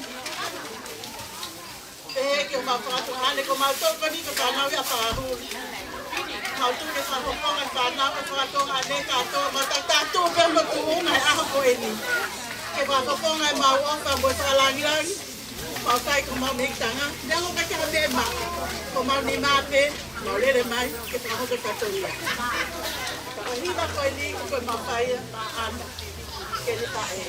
Pehē ki homau fanga Tonga ʻa ē, ko mautolu ko eni ko e fānau ia ʻa Fangahuli. Mau tuku ke fakafofonga e fānau ʻa e fanga Tonga ʻa ē kātoa, mau tautau pē mo tuʻunga he ʻaho ko eni. Ke fakafofonga ʻemau ʻofa mo e fakalāngilangi. Mau fai ko mau mei tanga, neongo ka ke ha meʻa ma, ko mau nima pē, mau lele mai, ke fakahoko e fatongia. Ko e hiva ko eni, ko e mau fai ia, ʻa ʻAna, ke ne taʻe.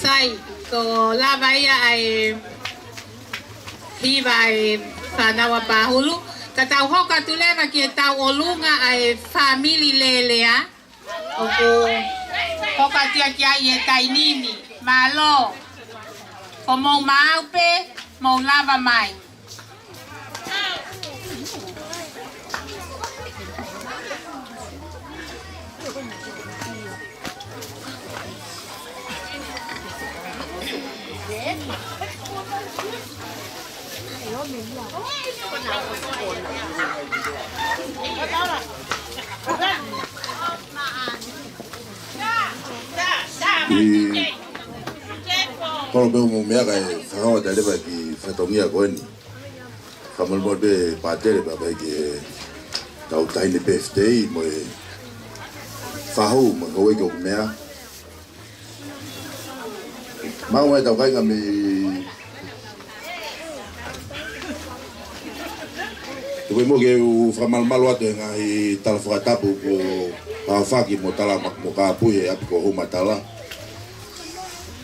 Sai, ko e lava ia ʻa e hiva ʻa e fānau ʻa Pahulu, ka tau hoko atu leva ki he tauʻolunga ʻa e fāmili Lelea. ʻOku hoko atu ia ki ai ʻe Tainini. Mālō. Ko mou maʻu pē, mou lava mai. ʻI he kolo pē ʻoku mou meʻa kae fakahoa atu leva e kiʻi fatongia ko eni. Fakamolemole pē Pātele pea pehē ki he tau taʻahine birthday mo e fahu mo e houʻeiki ʻoku meʻa. Maʻu e tau kāinga mei Tuku muʻa ke u fakamalumalu atu he ngaahi tala fakatapu kuo aofaki mo tala ma-, mo kāpui he ʻapi ko Houmatala.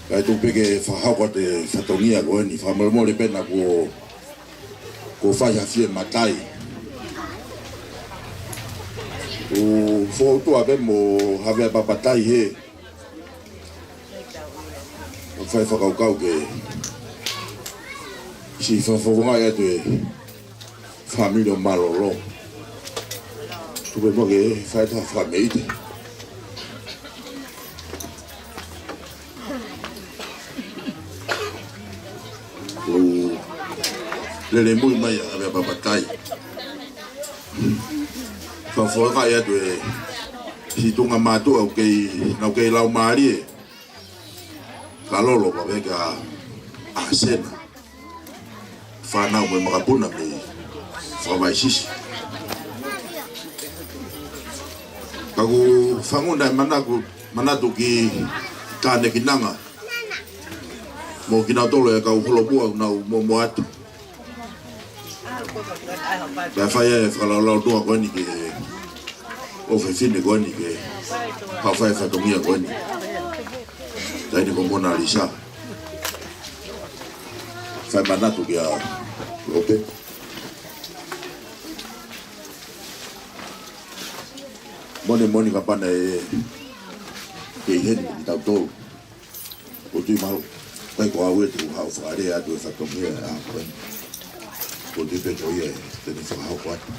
Kae tuku pē ke fakahoko atu e fatongia ko eni, fakamolemole pē naʻa kuo, kuo fai ha fie matai. ʻOku ou fakaʻutoʻuta pē mo Havea Papatai he ʻo fai fakakaukau ke siʻi fakafofongaʻi atu e fāmili ʻo Mālōlō. Tuku muʻa ke fai atu ha fakameʻite. ʻOku lele mui mai ʻa Havea Papatai. Fakafofongaʻi atu e siʻi tuʻunga mātuʻa ʻoku kei, naʻa ku kei laumālie. Ka lolo ka veka ʻa Sena. Fānau mo e makapuna mei Fakavaʻesisi. Ka ʻoku fanguna e manaku, manatu ki Tānekinanga mo kinautolu e kau holomua ʻoku nau momoʻa atu. Pea fai e fakalaulaunoa ko eni ki he ʻofefine ko eni ke haʻu fai e fatongia ko eni. Taʻahine ko Mona Lisa. Fai manatu kia Lope. Moʻoni moʻoni kapau naʻe kei heni kitautolu. ʻOku ou tui mahalo, ʻikai ko au ʻe tuku haʻu fakalea atu e fatongia ʻa ko eni. ʻOku ou tui pē ko ia ʻe te ne fakahoko atu.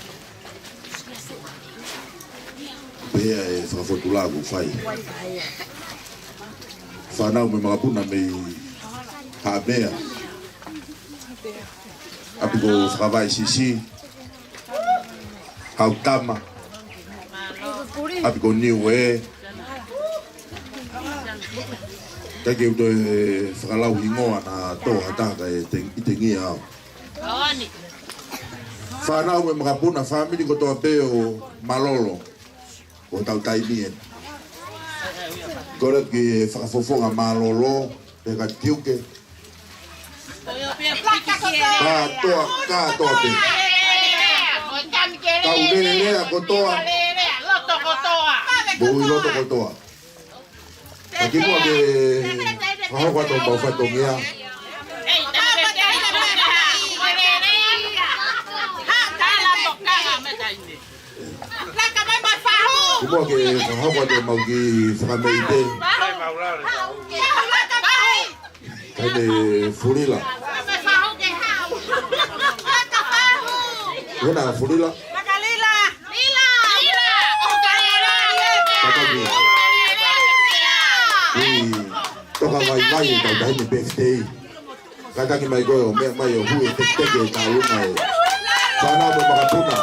Pea e fakafotulā ʻoku fai. Fānau mo e makapuna mei Haʻamea. ʻApi ko Fakavaʻesisi. Hautama. ʻApi ko Niue. Kae ke u toe fakalau hingoa naʻa tō ha taha kae te-, ʻi tengia au. Fānau mo e makapuna, fāmili kotoa pē ʻo Mālōlō. ʻO tau taimi eni. Kole ke fakafofonga Mālōlō, pea ka tiuke. Kātoa, kātoa pē. Tau lelea kotoa. Moʻui loto kotoa. Ka kimuʻa ke fakahoko atu ʻemau fatongia. Kimuʻa ke fakahoko atu ʻemau kiʻi fakameʻite. Kae ne Fulila. Hena Fulila. Kātaki. ʻI toka vaivai e tau taʻahine birthday. Kātaki mai koe ʻo meʻa mai ʻo hū e teketeke e taulunga e fānau mo e makapuna.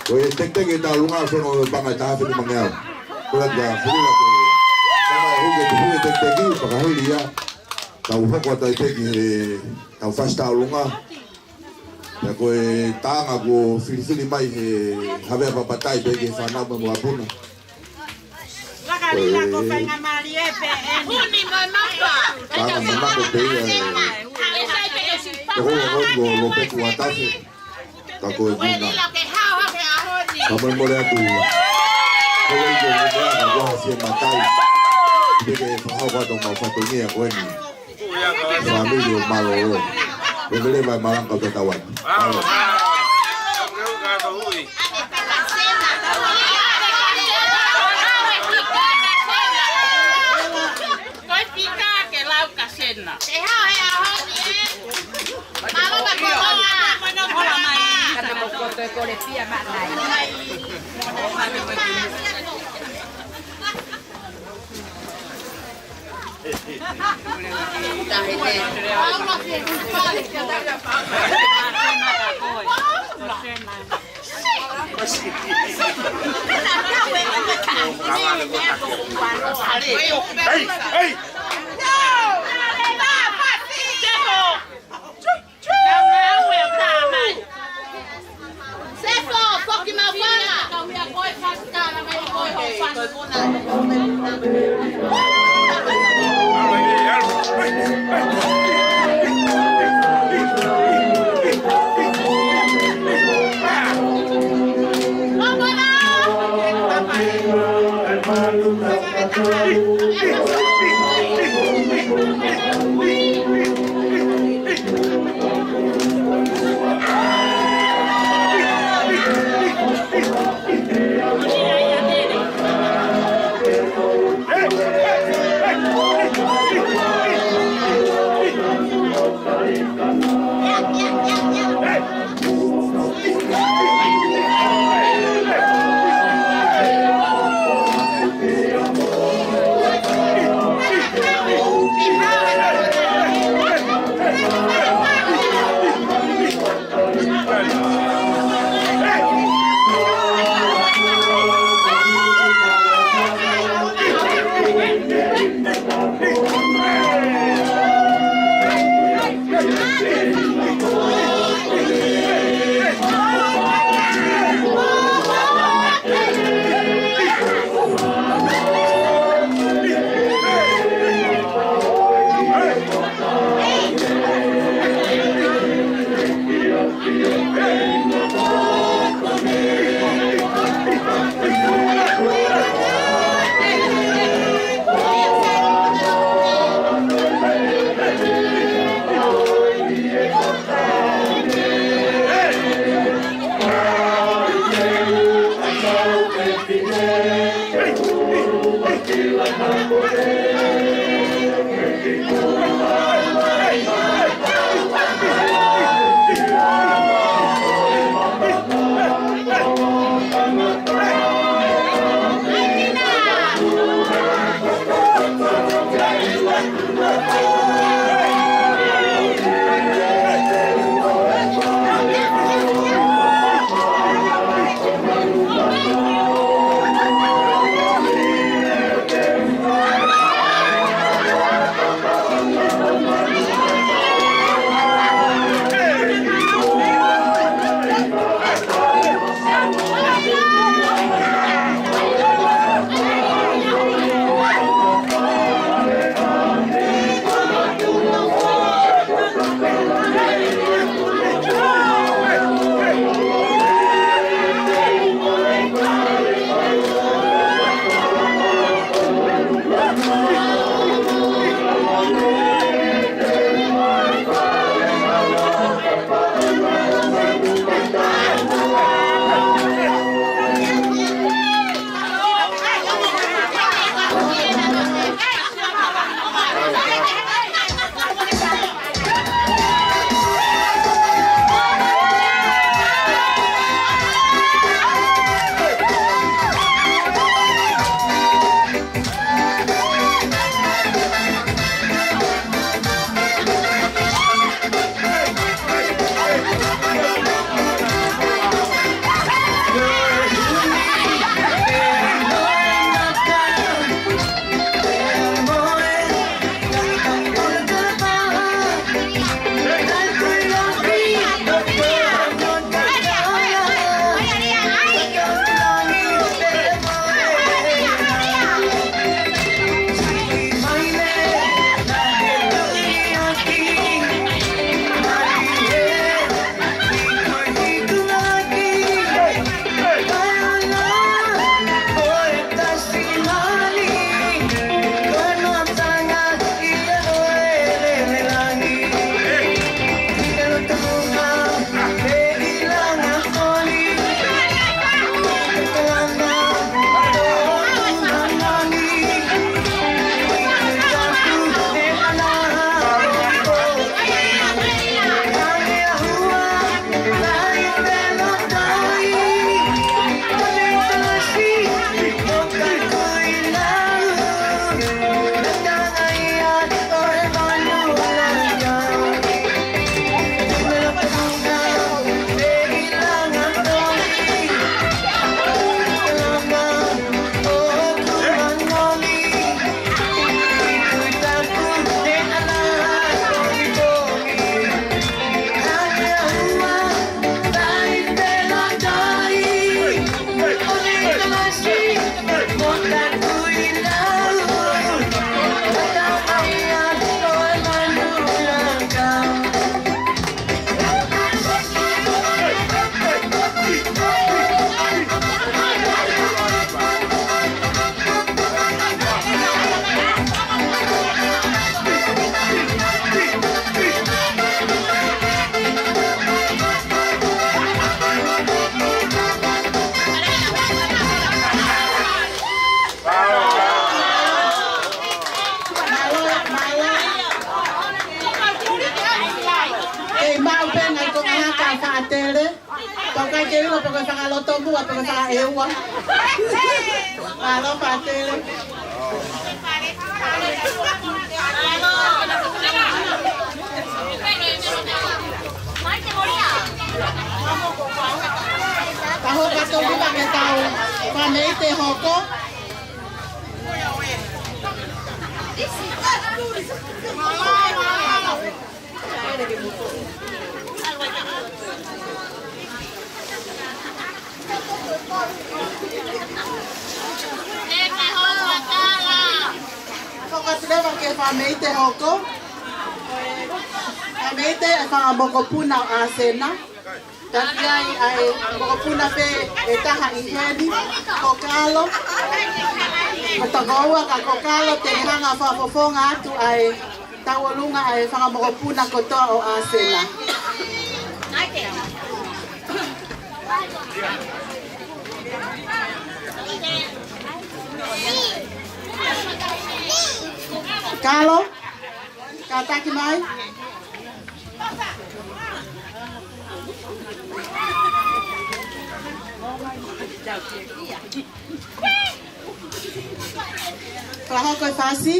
Ko e teketeke e taulunga ʻo fengo e panga e taha afe nimangeau. Ko la tia Fulila ko e. Kātaki mai hū ke hū e teketeke, fakahili ia. Tau hoko atu ai pē ki he tau fasi taulunga. Pea ko e taʻanga kuo filifili mai he Havea Papatai pē ki he fānau mo e makapuna. Ko e taʻanga manako pē ia e. Ko e ua ko e ua Lopeku Atafe. Ka ko e muna. Ka molemole atu. Ko e ua ko e ua ka ua fie matai. Pea ke fakahoko atu homau fatongia ko eni. Fāmili ʻo Mālōlō. Pea ke leva e malanga ʻo tatau atu. Mālō. Ko e fika ke lau kasena. Te hao he ʻaho ni, ē. Mālō ka koloa. Kana mo koto e kole pia manai. Hey, hey! Sefo, foki mai ʻo fana. Pe ko e fakalotomuʻa, pe ko e fakaʻeua. Mālō, Pātele. Ka hoko atu leva ke tau fakameʻite hoko. Hoko atu leva ke fakameʻite hoko. Fakameʻite e fanga mokopuna ʻo ʻAsena. Taki ai ʻa e mokopuna pē ʻe taha ʻi heni, ko Kalo. Ko tokoua ka ko Kalo te ne hanga ʻo fakafofonga atu ʻa e tauʻolunga ʻa e fanga mokopuna kotoa ʻo ʻAsena. Kalo, kātaki mai. Fakahoko e fasi.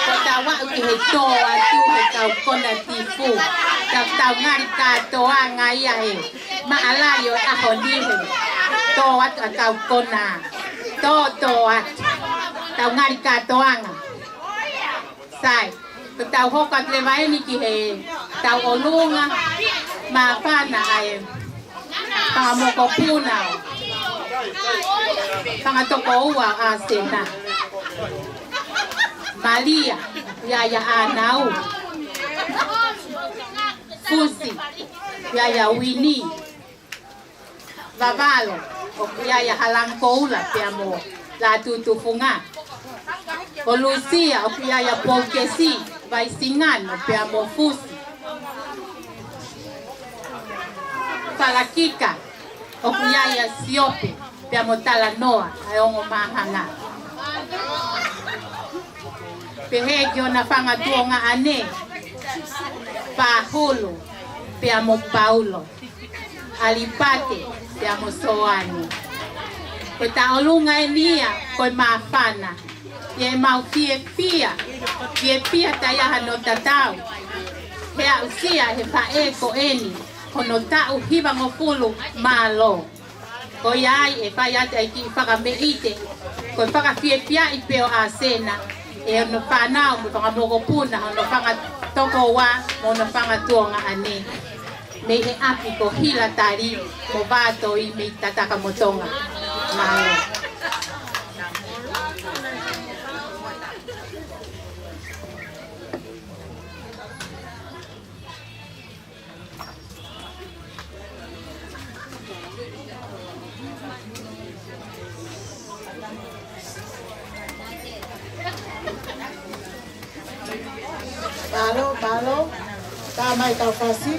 Ko tau aʻu ki he tō atu he kau kona tifu. Tau, tau ngali kātoanga ia he maʻalali ʻo e ʻaho ni he tō atu ʻa e kau kona. Tō, tō atu. Tau ngali kātoanga. Sai, ko tau hoko atu leva eni ki he tau ʻolunga māfana ʻa e fanga mokopuna, fanga tokoua ʻo ʻAsena. Malia, ʻoku ʻi ai ʻa ʻAnau. Fusi, ʻoku ʻi ai ʻa Uini. Vavalo, ʻoku ʻi ai ʻa Halangi Koula pea mo Lātū Tufunga. Ko Lusia, ʻoku ʻi ai ʻa Poukesi Vaisingano pea mo Fusi. Falakika, ʻoku ʻi ai ʻa Siope pea mo Talanoa, ʻa e ongo māhanga. Pehē ki hona fanga tuongaʻane, Pahulu pea mo Paulo. ʻAlipate pea mo Soane. Ko e tau ʻolunga eni ia, ko e māfana. ʻI heʻemau fiefia, fiefia taʻe ʻi ai hano tatau. He aʻusia he faʻē ko eni, hono taʻu hivangofulu mālō. Ko ia ai ʻe fai atu ai kiʻi fakameʻite, ko e fakafiefiaʻi pē ʻo ʻAsena, ʻe hono fānau mo e fanga mokopuna, hono fanga tokoua, mo hono fanga tuongaʻane. Mei he ʻapi ko Hilatali mo Vātoi mei Tatakamotonga. Mālō. Mālō, mālō. Tā mai kau fasi.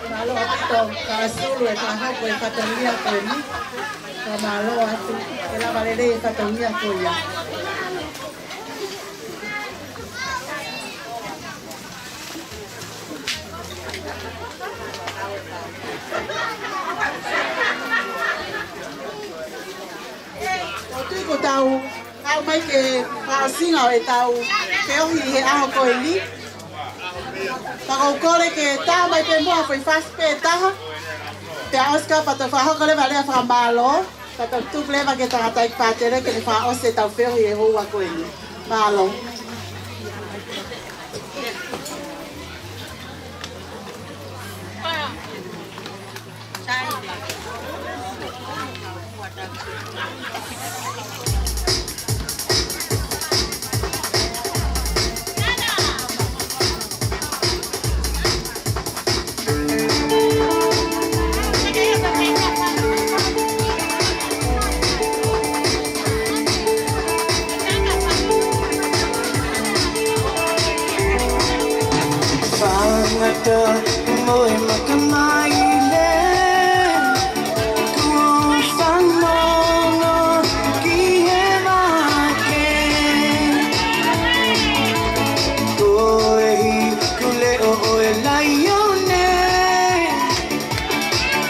Mālō ʻaupito, ka sulu e fakahoko e fatongia ko eni. Ka mālō atu, ke lava lelei e fatongia ko ia. ʻOku tau kau mai ki he fakaʻosinga ʻo ʻetau feohi he ʻaho ko eni. Ka ʻoku ou kole ke tā mai pē muʻa foʻi fasi pē ʻe taha. Pea ʻosi ka pea tau fakahoko leva lea fakamālō. Pea tau tuku leva ki he tangataʻeiki pātele ke ne fakaʻosi ʻetau feohi he houa ko eni. Mālō. Fangata mo e makamaile, kuo fanongo ki he vake. Ko e hiku leʻo ʻo e laione,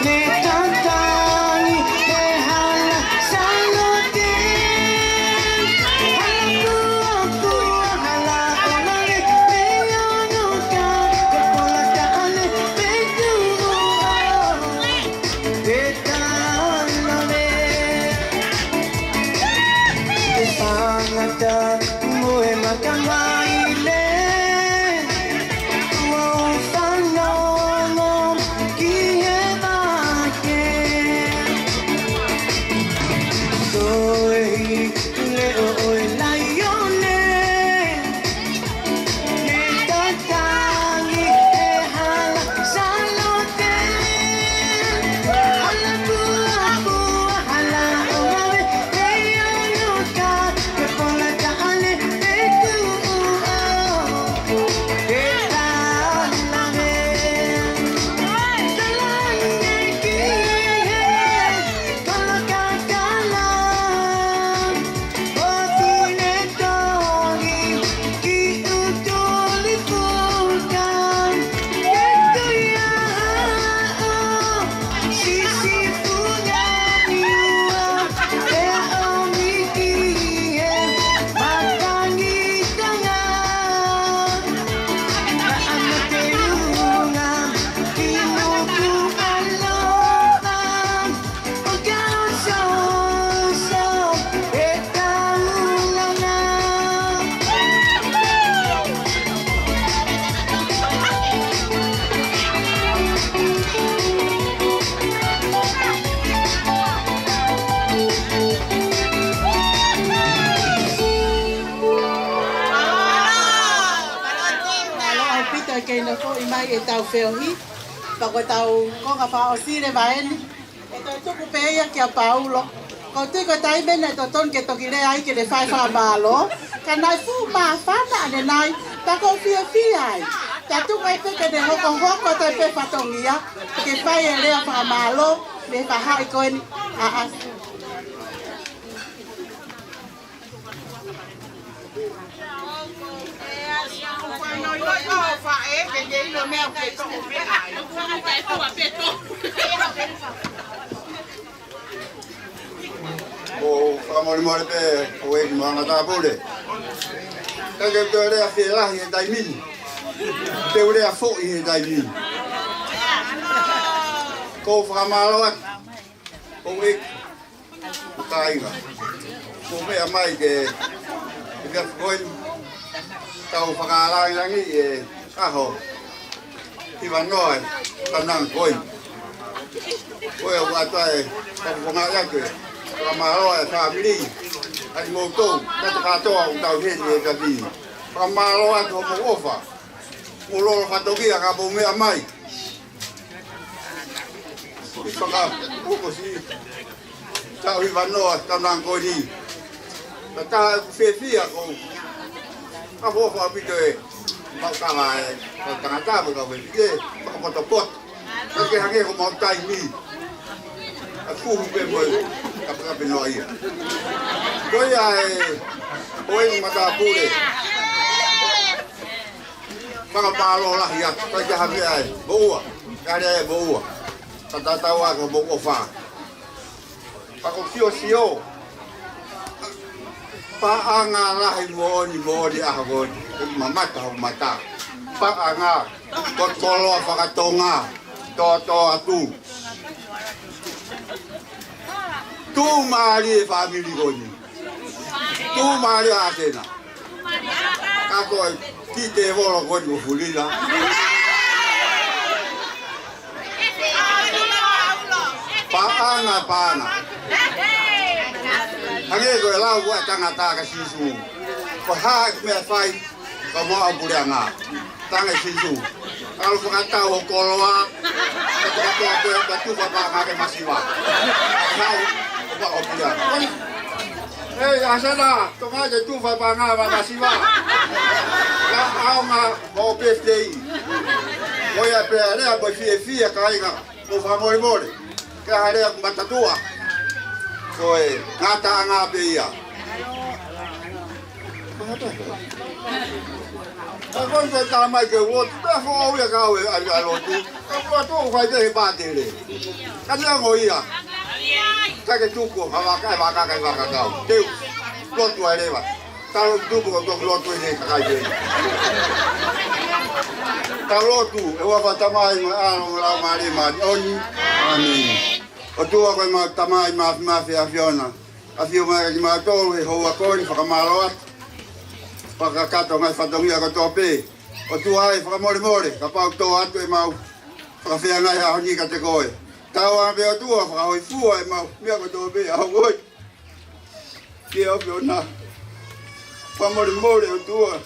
ne tatangi he hala salote. Hala puapua, hala ʻo lale, pea ono ka, ke pola taʻane, pea tuʻu ʻo e talave. Ke fangata mo e makamaile, kuo fanongo ki he vake. Ko e hiku leʻo ʻo e laione, ne tatangi he hala salote. Hala puapua, hala ʻo Kei nofoʻi mai ʻetau feohi, pea ko ʻetau konga fakaʻosi leva eni, ʻe toe tuku pē ia kia Paulo. ʻOku ou tui ko e taimi eni ʻe totonu ke toki lea ai ke ne fai fakamālō. Ka naʻe fuʻu māfana ʻanenai, pea ʻoku ou fiefia ai. Tau tuku ai pē ke ne hokohoko atu pē fatongia, ke fai e lea fakamālō, mei he faʻahi ko eni. ʻAʻasi. ʻOku ou fakamolemole pē, ʻEiki Maʻanga Tāpule. Ka ke toe lea fielahi he taimi ni. Te u lea foʻi he taimi ni. ʻOku ou fakamālō atu. ʻOku ou ʻEiki. Kāinga. Mou meʻa mai ke, ke fakafoʻi. Tau fakalāngilangiʻi e ʻaho. Hiva noa e tanang koi. Ko e ʻoatu ai, tau fonga ia ke. Fakamālō e fāmili. ʻAi moutou, kata kātoa ʻoku tau heni he taimi ni. Fakamālō atu hoʻomou ʻofa. Mou lolo fatongia ka mou meʻa mai. Faka-, ʻoku siʻi. Tau hiva noa, tanang koi ni. Ka taha ʻoku fiefia ko. Ka fofo ʻaupito e. Mau kala e. Ka tangata mo ka fefike. Fakapotopoto. Ka ke hangē ko mau taimi. ʻA kuhu pē mo e. Ka fakape noa ia. Ko ia e. Ko e matāpule. Fakamālō lahi atu, kai ke hake ai, moua, kare ai moua. Ka tatau ake mo ʻofa. Pea ko e siosio. Paʻanga lahi moʻoni, moʻoni ʻaho ko eni, ʻe mamata hoʻo mata. Paʻanga, ko e koloa fakatonga, tōtōatu. Tuʻumālie e fāmili ko eni. Tuʻumālie ʻa ʻAtena. Ka ko e kiʻi tēvolo ko eni ko Fulila. Paʻanga, paʻanga. Hangē ko e lau ʻa e tangata kia Sīsū. Ko e hā e meʻa ʻe fai, ka mo au puleʻanga. Tanga ʻe Sīsū. Ka ʻalu fakatau ho koloa. Ka fakatau ko e ka tufa paʻanga ke masiva. Hau, ʻo pa o puleʻanga. Ei, ʻAtena, tonga ke tufa paʻanga ma masiva. Ka ʻaonga mo e birthday. Ko ia pē ʻa e lea mo e fiefia kāinga. Mou fakamolemole. Ke hale aku matatua. Ko e ngataʻanga pē ia. Ka ko e tā mai ke lotu, pea foʻou ia ka au e ʻai ʻa lotu. Ka lotu ʻoku fai pē he pātele. Ka neongo ia. Ka ke tuku, ka vaka, vaka, ka vaka kau. Teu, lotu ai leva. Tau lotu tupu ko toki lotu ʻi he kakai pē. Tau lotu, ʻi he huafa ʻo e Tamai mo e ʻAlo mo e Laumālie Māʻoniʻoni. ʻĀmeni. ʻOtua ko e mau Tamai Māfimafi ʻa e ʻAfiona. ʻAfio mai kia kimautolu he houa ko eni fakamālō atu. Fakakakato ngaahi fatongia kotoa pē. ʻOtua ē fakamolemole, kapau tō atu ʻemau fakafeangai he ʻaho ni kiate koe. Tau ā pē ʻOtua fakahōifua ʻemau meʻa kotoa pē ʻaho ko ē. Kia ʻAfiona. Fakamolemole ʻOtua.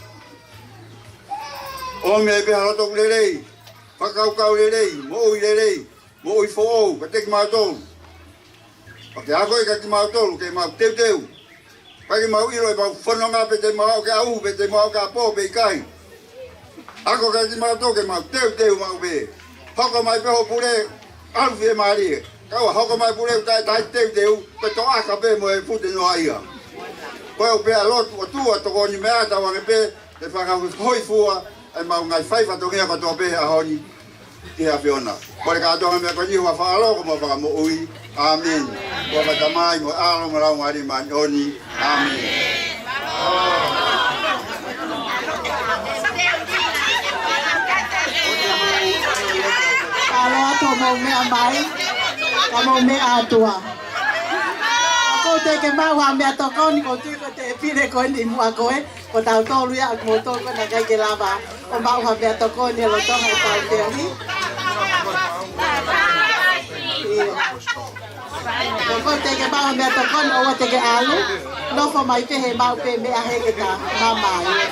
ʻOmi pē ha loto lelei. Fakakaukau lelei. Moʻui lelei. Moʻui foʻou. Kiate kimautolu. Pea ke ako ʻe kimautolu, ke mau teuteu. Pea ke mau ʻilo ʻemau fononga pe te mau aʻu ki he ʻaho, pe te mau aʻu ki he pō, pe ʻikai. Ako kiate kimautolu, ke mau teuteu maʻu pē. Hoko mai pē ho pule, ʻalu fiemālie. Kae ʻoua hoko mai pule, ʻoku taʻe, taʻe teuteu, pea toʻaka pē mo e fute noa ia. Ko e ʻoku pehē ʻa e lotu, ʻOtua tokoni mai ʻa e tauange pē, ke fakahōifua, ʻemau ngaahi fai fatongia kotoa pē he ʻaho ni. Ki he ʻAfiona. Kole kātoa e meʻa ko eni ʻi he huafa ʻo e ʻAlo ko homau Fakamoʻui. ʻĀmeni. Huafa ʻo e Tamai mo e ʻAlo mo e Laumālie Māʻoniʻoni. ʻĀmeni. Mālō atu hoʻomou meʻa mai. Ka mou meʻa atu ā. ʻOku ou teʻeki ke maʻu ha meʻatokoni, ʻoku ou tui ko e pile ko eni muʻa ko ē. Ko tautolu ia, ʻoku mou tokoni naʻe ʻikai ke lava ʻo maʻu ha meʻatokoni he lolotonga ʻetau feohi. ʻIo. ʻOku ou teʻeki maʻu ha meʻatokoni, ʻoua te ke ʻalu. Nofo mai pē he maʻu pē meʻa he ke ta mamae.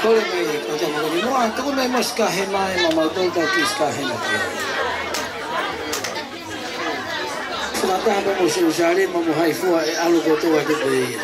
Kole mai, ko te maka ni moa, tuku mai mo e sika hema ʻe mautolu, tau kiʻi sika hema ki ai. Fakataha mo Selusalema mo Haifua ʻe ʻalu kotoa atu pē ia.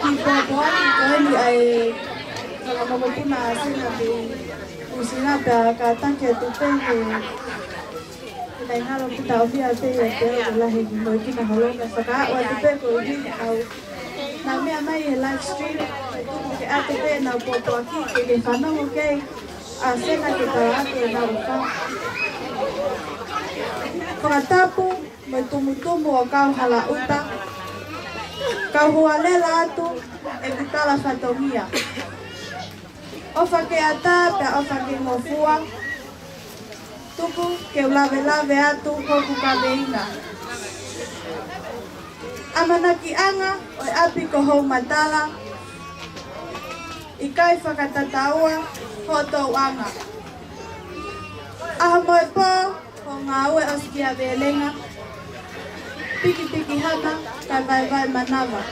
Kiʻi pōpoaki ko eni ʻa e fakamokopuna ʻa Sena mei Nuʻu Sila pea kātaki atu pē he, he taimi ngalo kita o fia pē ia te au lahi mo e kina holonga fakaʻau atu pē ko eni au. Nau meʻa mai he live stream, ke ʻatu pē ʻenau pōpoaki ke ke fanongo ki ai ʻa Sena ke tala atu ʻenau ʻofa. Fakatapu mo e tumutumu ʻo kau hala ʻuta, kau hualela atu ʻeku tala fatongia. ʻOfa ke ʻatā pea ʻofa ke ngofua, tuku ke u lavelave atu hoku kaveinga. ʻAmanakiʻanga ʻo e ʻapi ko Houmatala, ʻikai fakatataua hoʻo tauʻanga. ʻAho mo e pō, hoʻo ngāue ʻosikiavelenga, pikipiki hama, kae vaevae manava.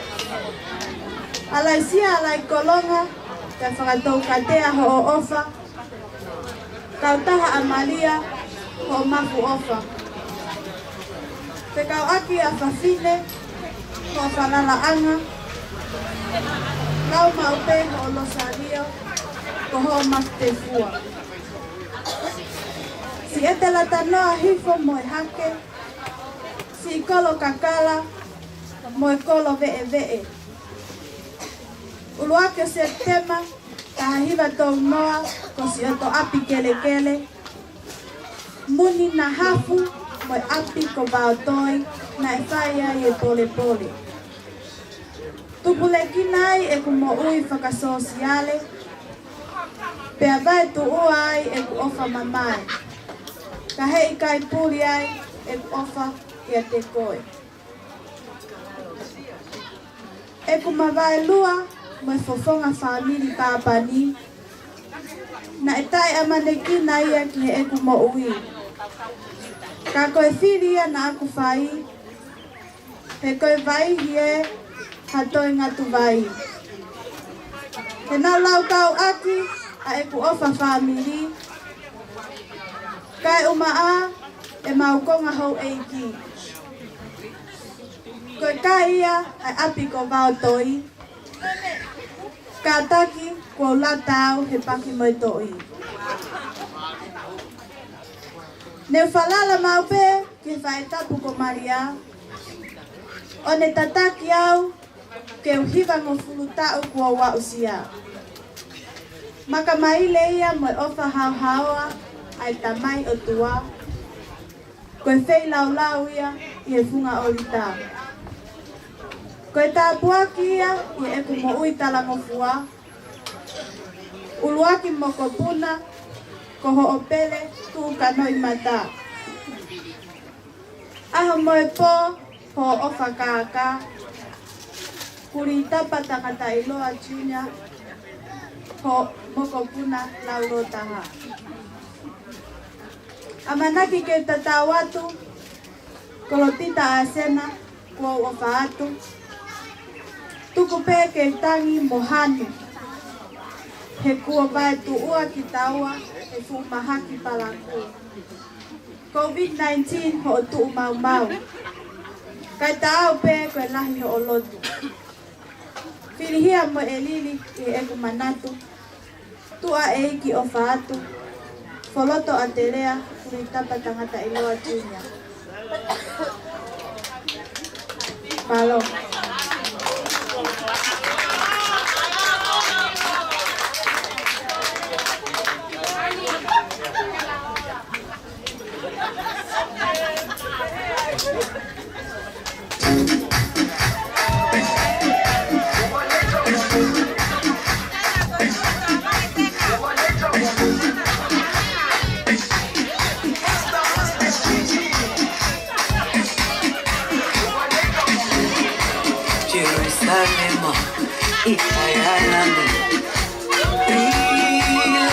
ʻAlaisia, ʻalaikolonga, kae fakatoukatea hoʻo ʻofa, kautaha ʻa Malia, hoʻo mafu ʻofa. Fekauʻaki ʻa fafine, hoʻo falalaʻanga, lau maʻu pē hoʻo losalio, ko hoʻo mafu tefua. Siʻete Latanoa hifo mo e hake, siʻi kolo kakala mo e kolo veʻeveʻe. ʻUluaki ʻo Sepitema, taha hiva tolu noa, ko Siʻotoʻapi kelekele. Muni Nahafu mo e ʻapi ko Vaotoi, naʻe fai ai e polepole. Tupulekina ai ʻeku moʻui fakasōsiale, pea vaetuʻua ai ʻeku ʻofa mamae. Ka heʻikai puli ai, ʻeku ʻofa kiate koe. ʻEku mavaelua mo e fofonga fāmili Pāpani, naʻe taʻeʻamanekina ia ki heʻeku moʻui. Ka ko e fili ia naʻá ku fai, he ko e vaihi ē ha toe ngatu vai. He naʻa ku laukau ʻaki ʻa ʻeku ʻofa fāmili, kae ʻumaʻā ʻemau konga houʻeiki. Ko e kai ia ʻa e ʻapi ko Vaotoi, kātaki kuo u lata au he paki mo e toʻi. Ne u falala maʻu pē ki he faʻē tapu ko Malia, ʻo ne tataki au ke u hivangofulu taʻu kuo u aʻusia. Makamaile ia mo e ʻofa haohaoa ʻa e Tamai ʻOtua, ko e feilaulau ia ʻi he funga ʻolita. Ko e tāpuaki ia ʻi heʻeku moʻui talangofua, ʻuluaki mokopuna ko Hoʻopele Tuʻukanoʻimata. ʻAho mo e Pō, Hoʻo ʻOfa Kākā, Kulitapa Tangataʻiloa Junior, hoʻo mokopuna laulōtaha. ʻAmanaki ke u tatau atu, Kolopita ʻAsena, kuo u ʻofa atu. Tuku pē ke u tangi mo hanu, he kuo vaetuʻua kitaua he fuʻu mahaki palakū. COVID nineteen hoʻo tuʻumaumau, kae taau pē ko e lahi hoʻo lotu. Filihia mo e lili ʻi heʻeku manatu, Tuʻa ʻEiki ʻOfa Atu, Foloto ʻAtelea, Kulitapa Tangataʻiloa Junior. Mālō. Jerusalema, ʻi he ʻaho ni.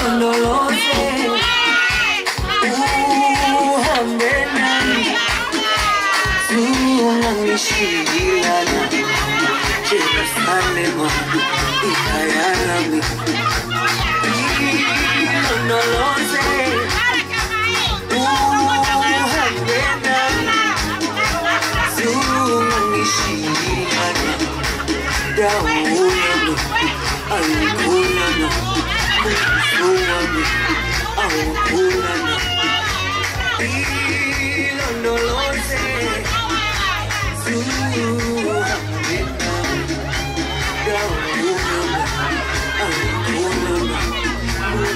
Londoloze, ʻuha mena ni, sunga ni silana. Jerusalema, ʻi he ʻaho ni. Londoloze, ʻuha mena ni, sunga ni silana. Dauʻolunga, ʻaukulana, musuana, ʻaukulana, ʻi Londoloze, suha mena. Dauʻolunga, ʻaukulana,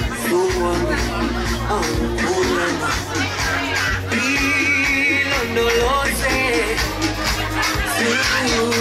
musuana, ʻaukulana, ʻi Londoloze, suha mena.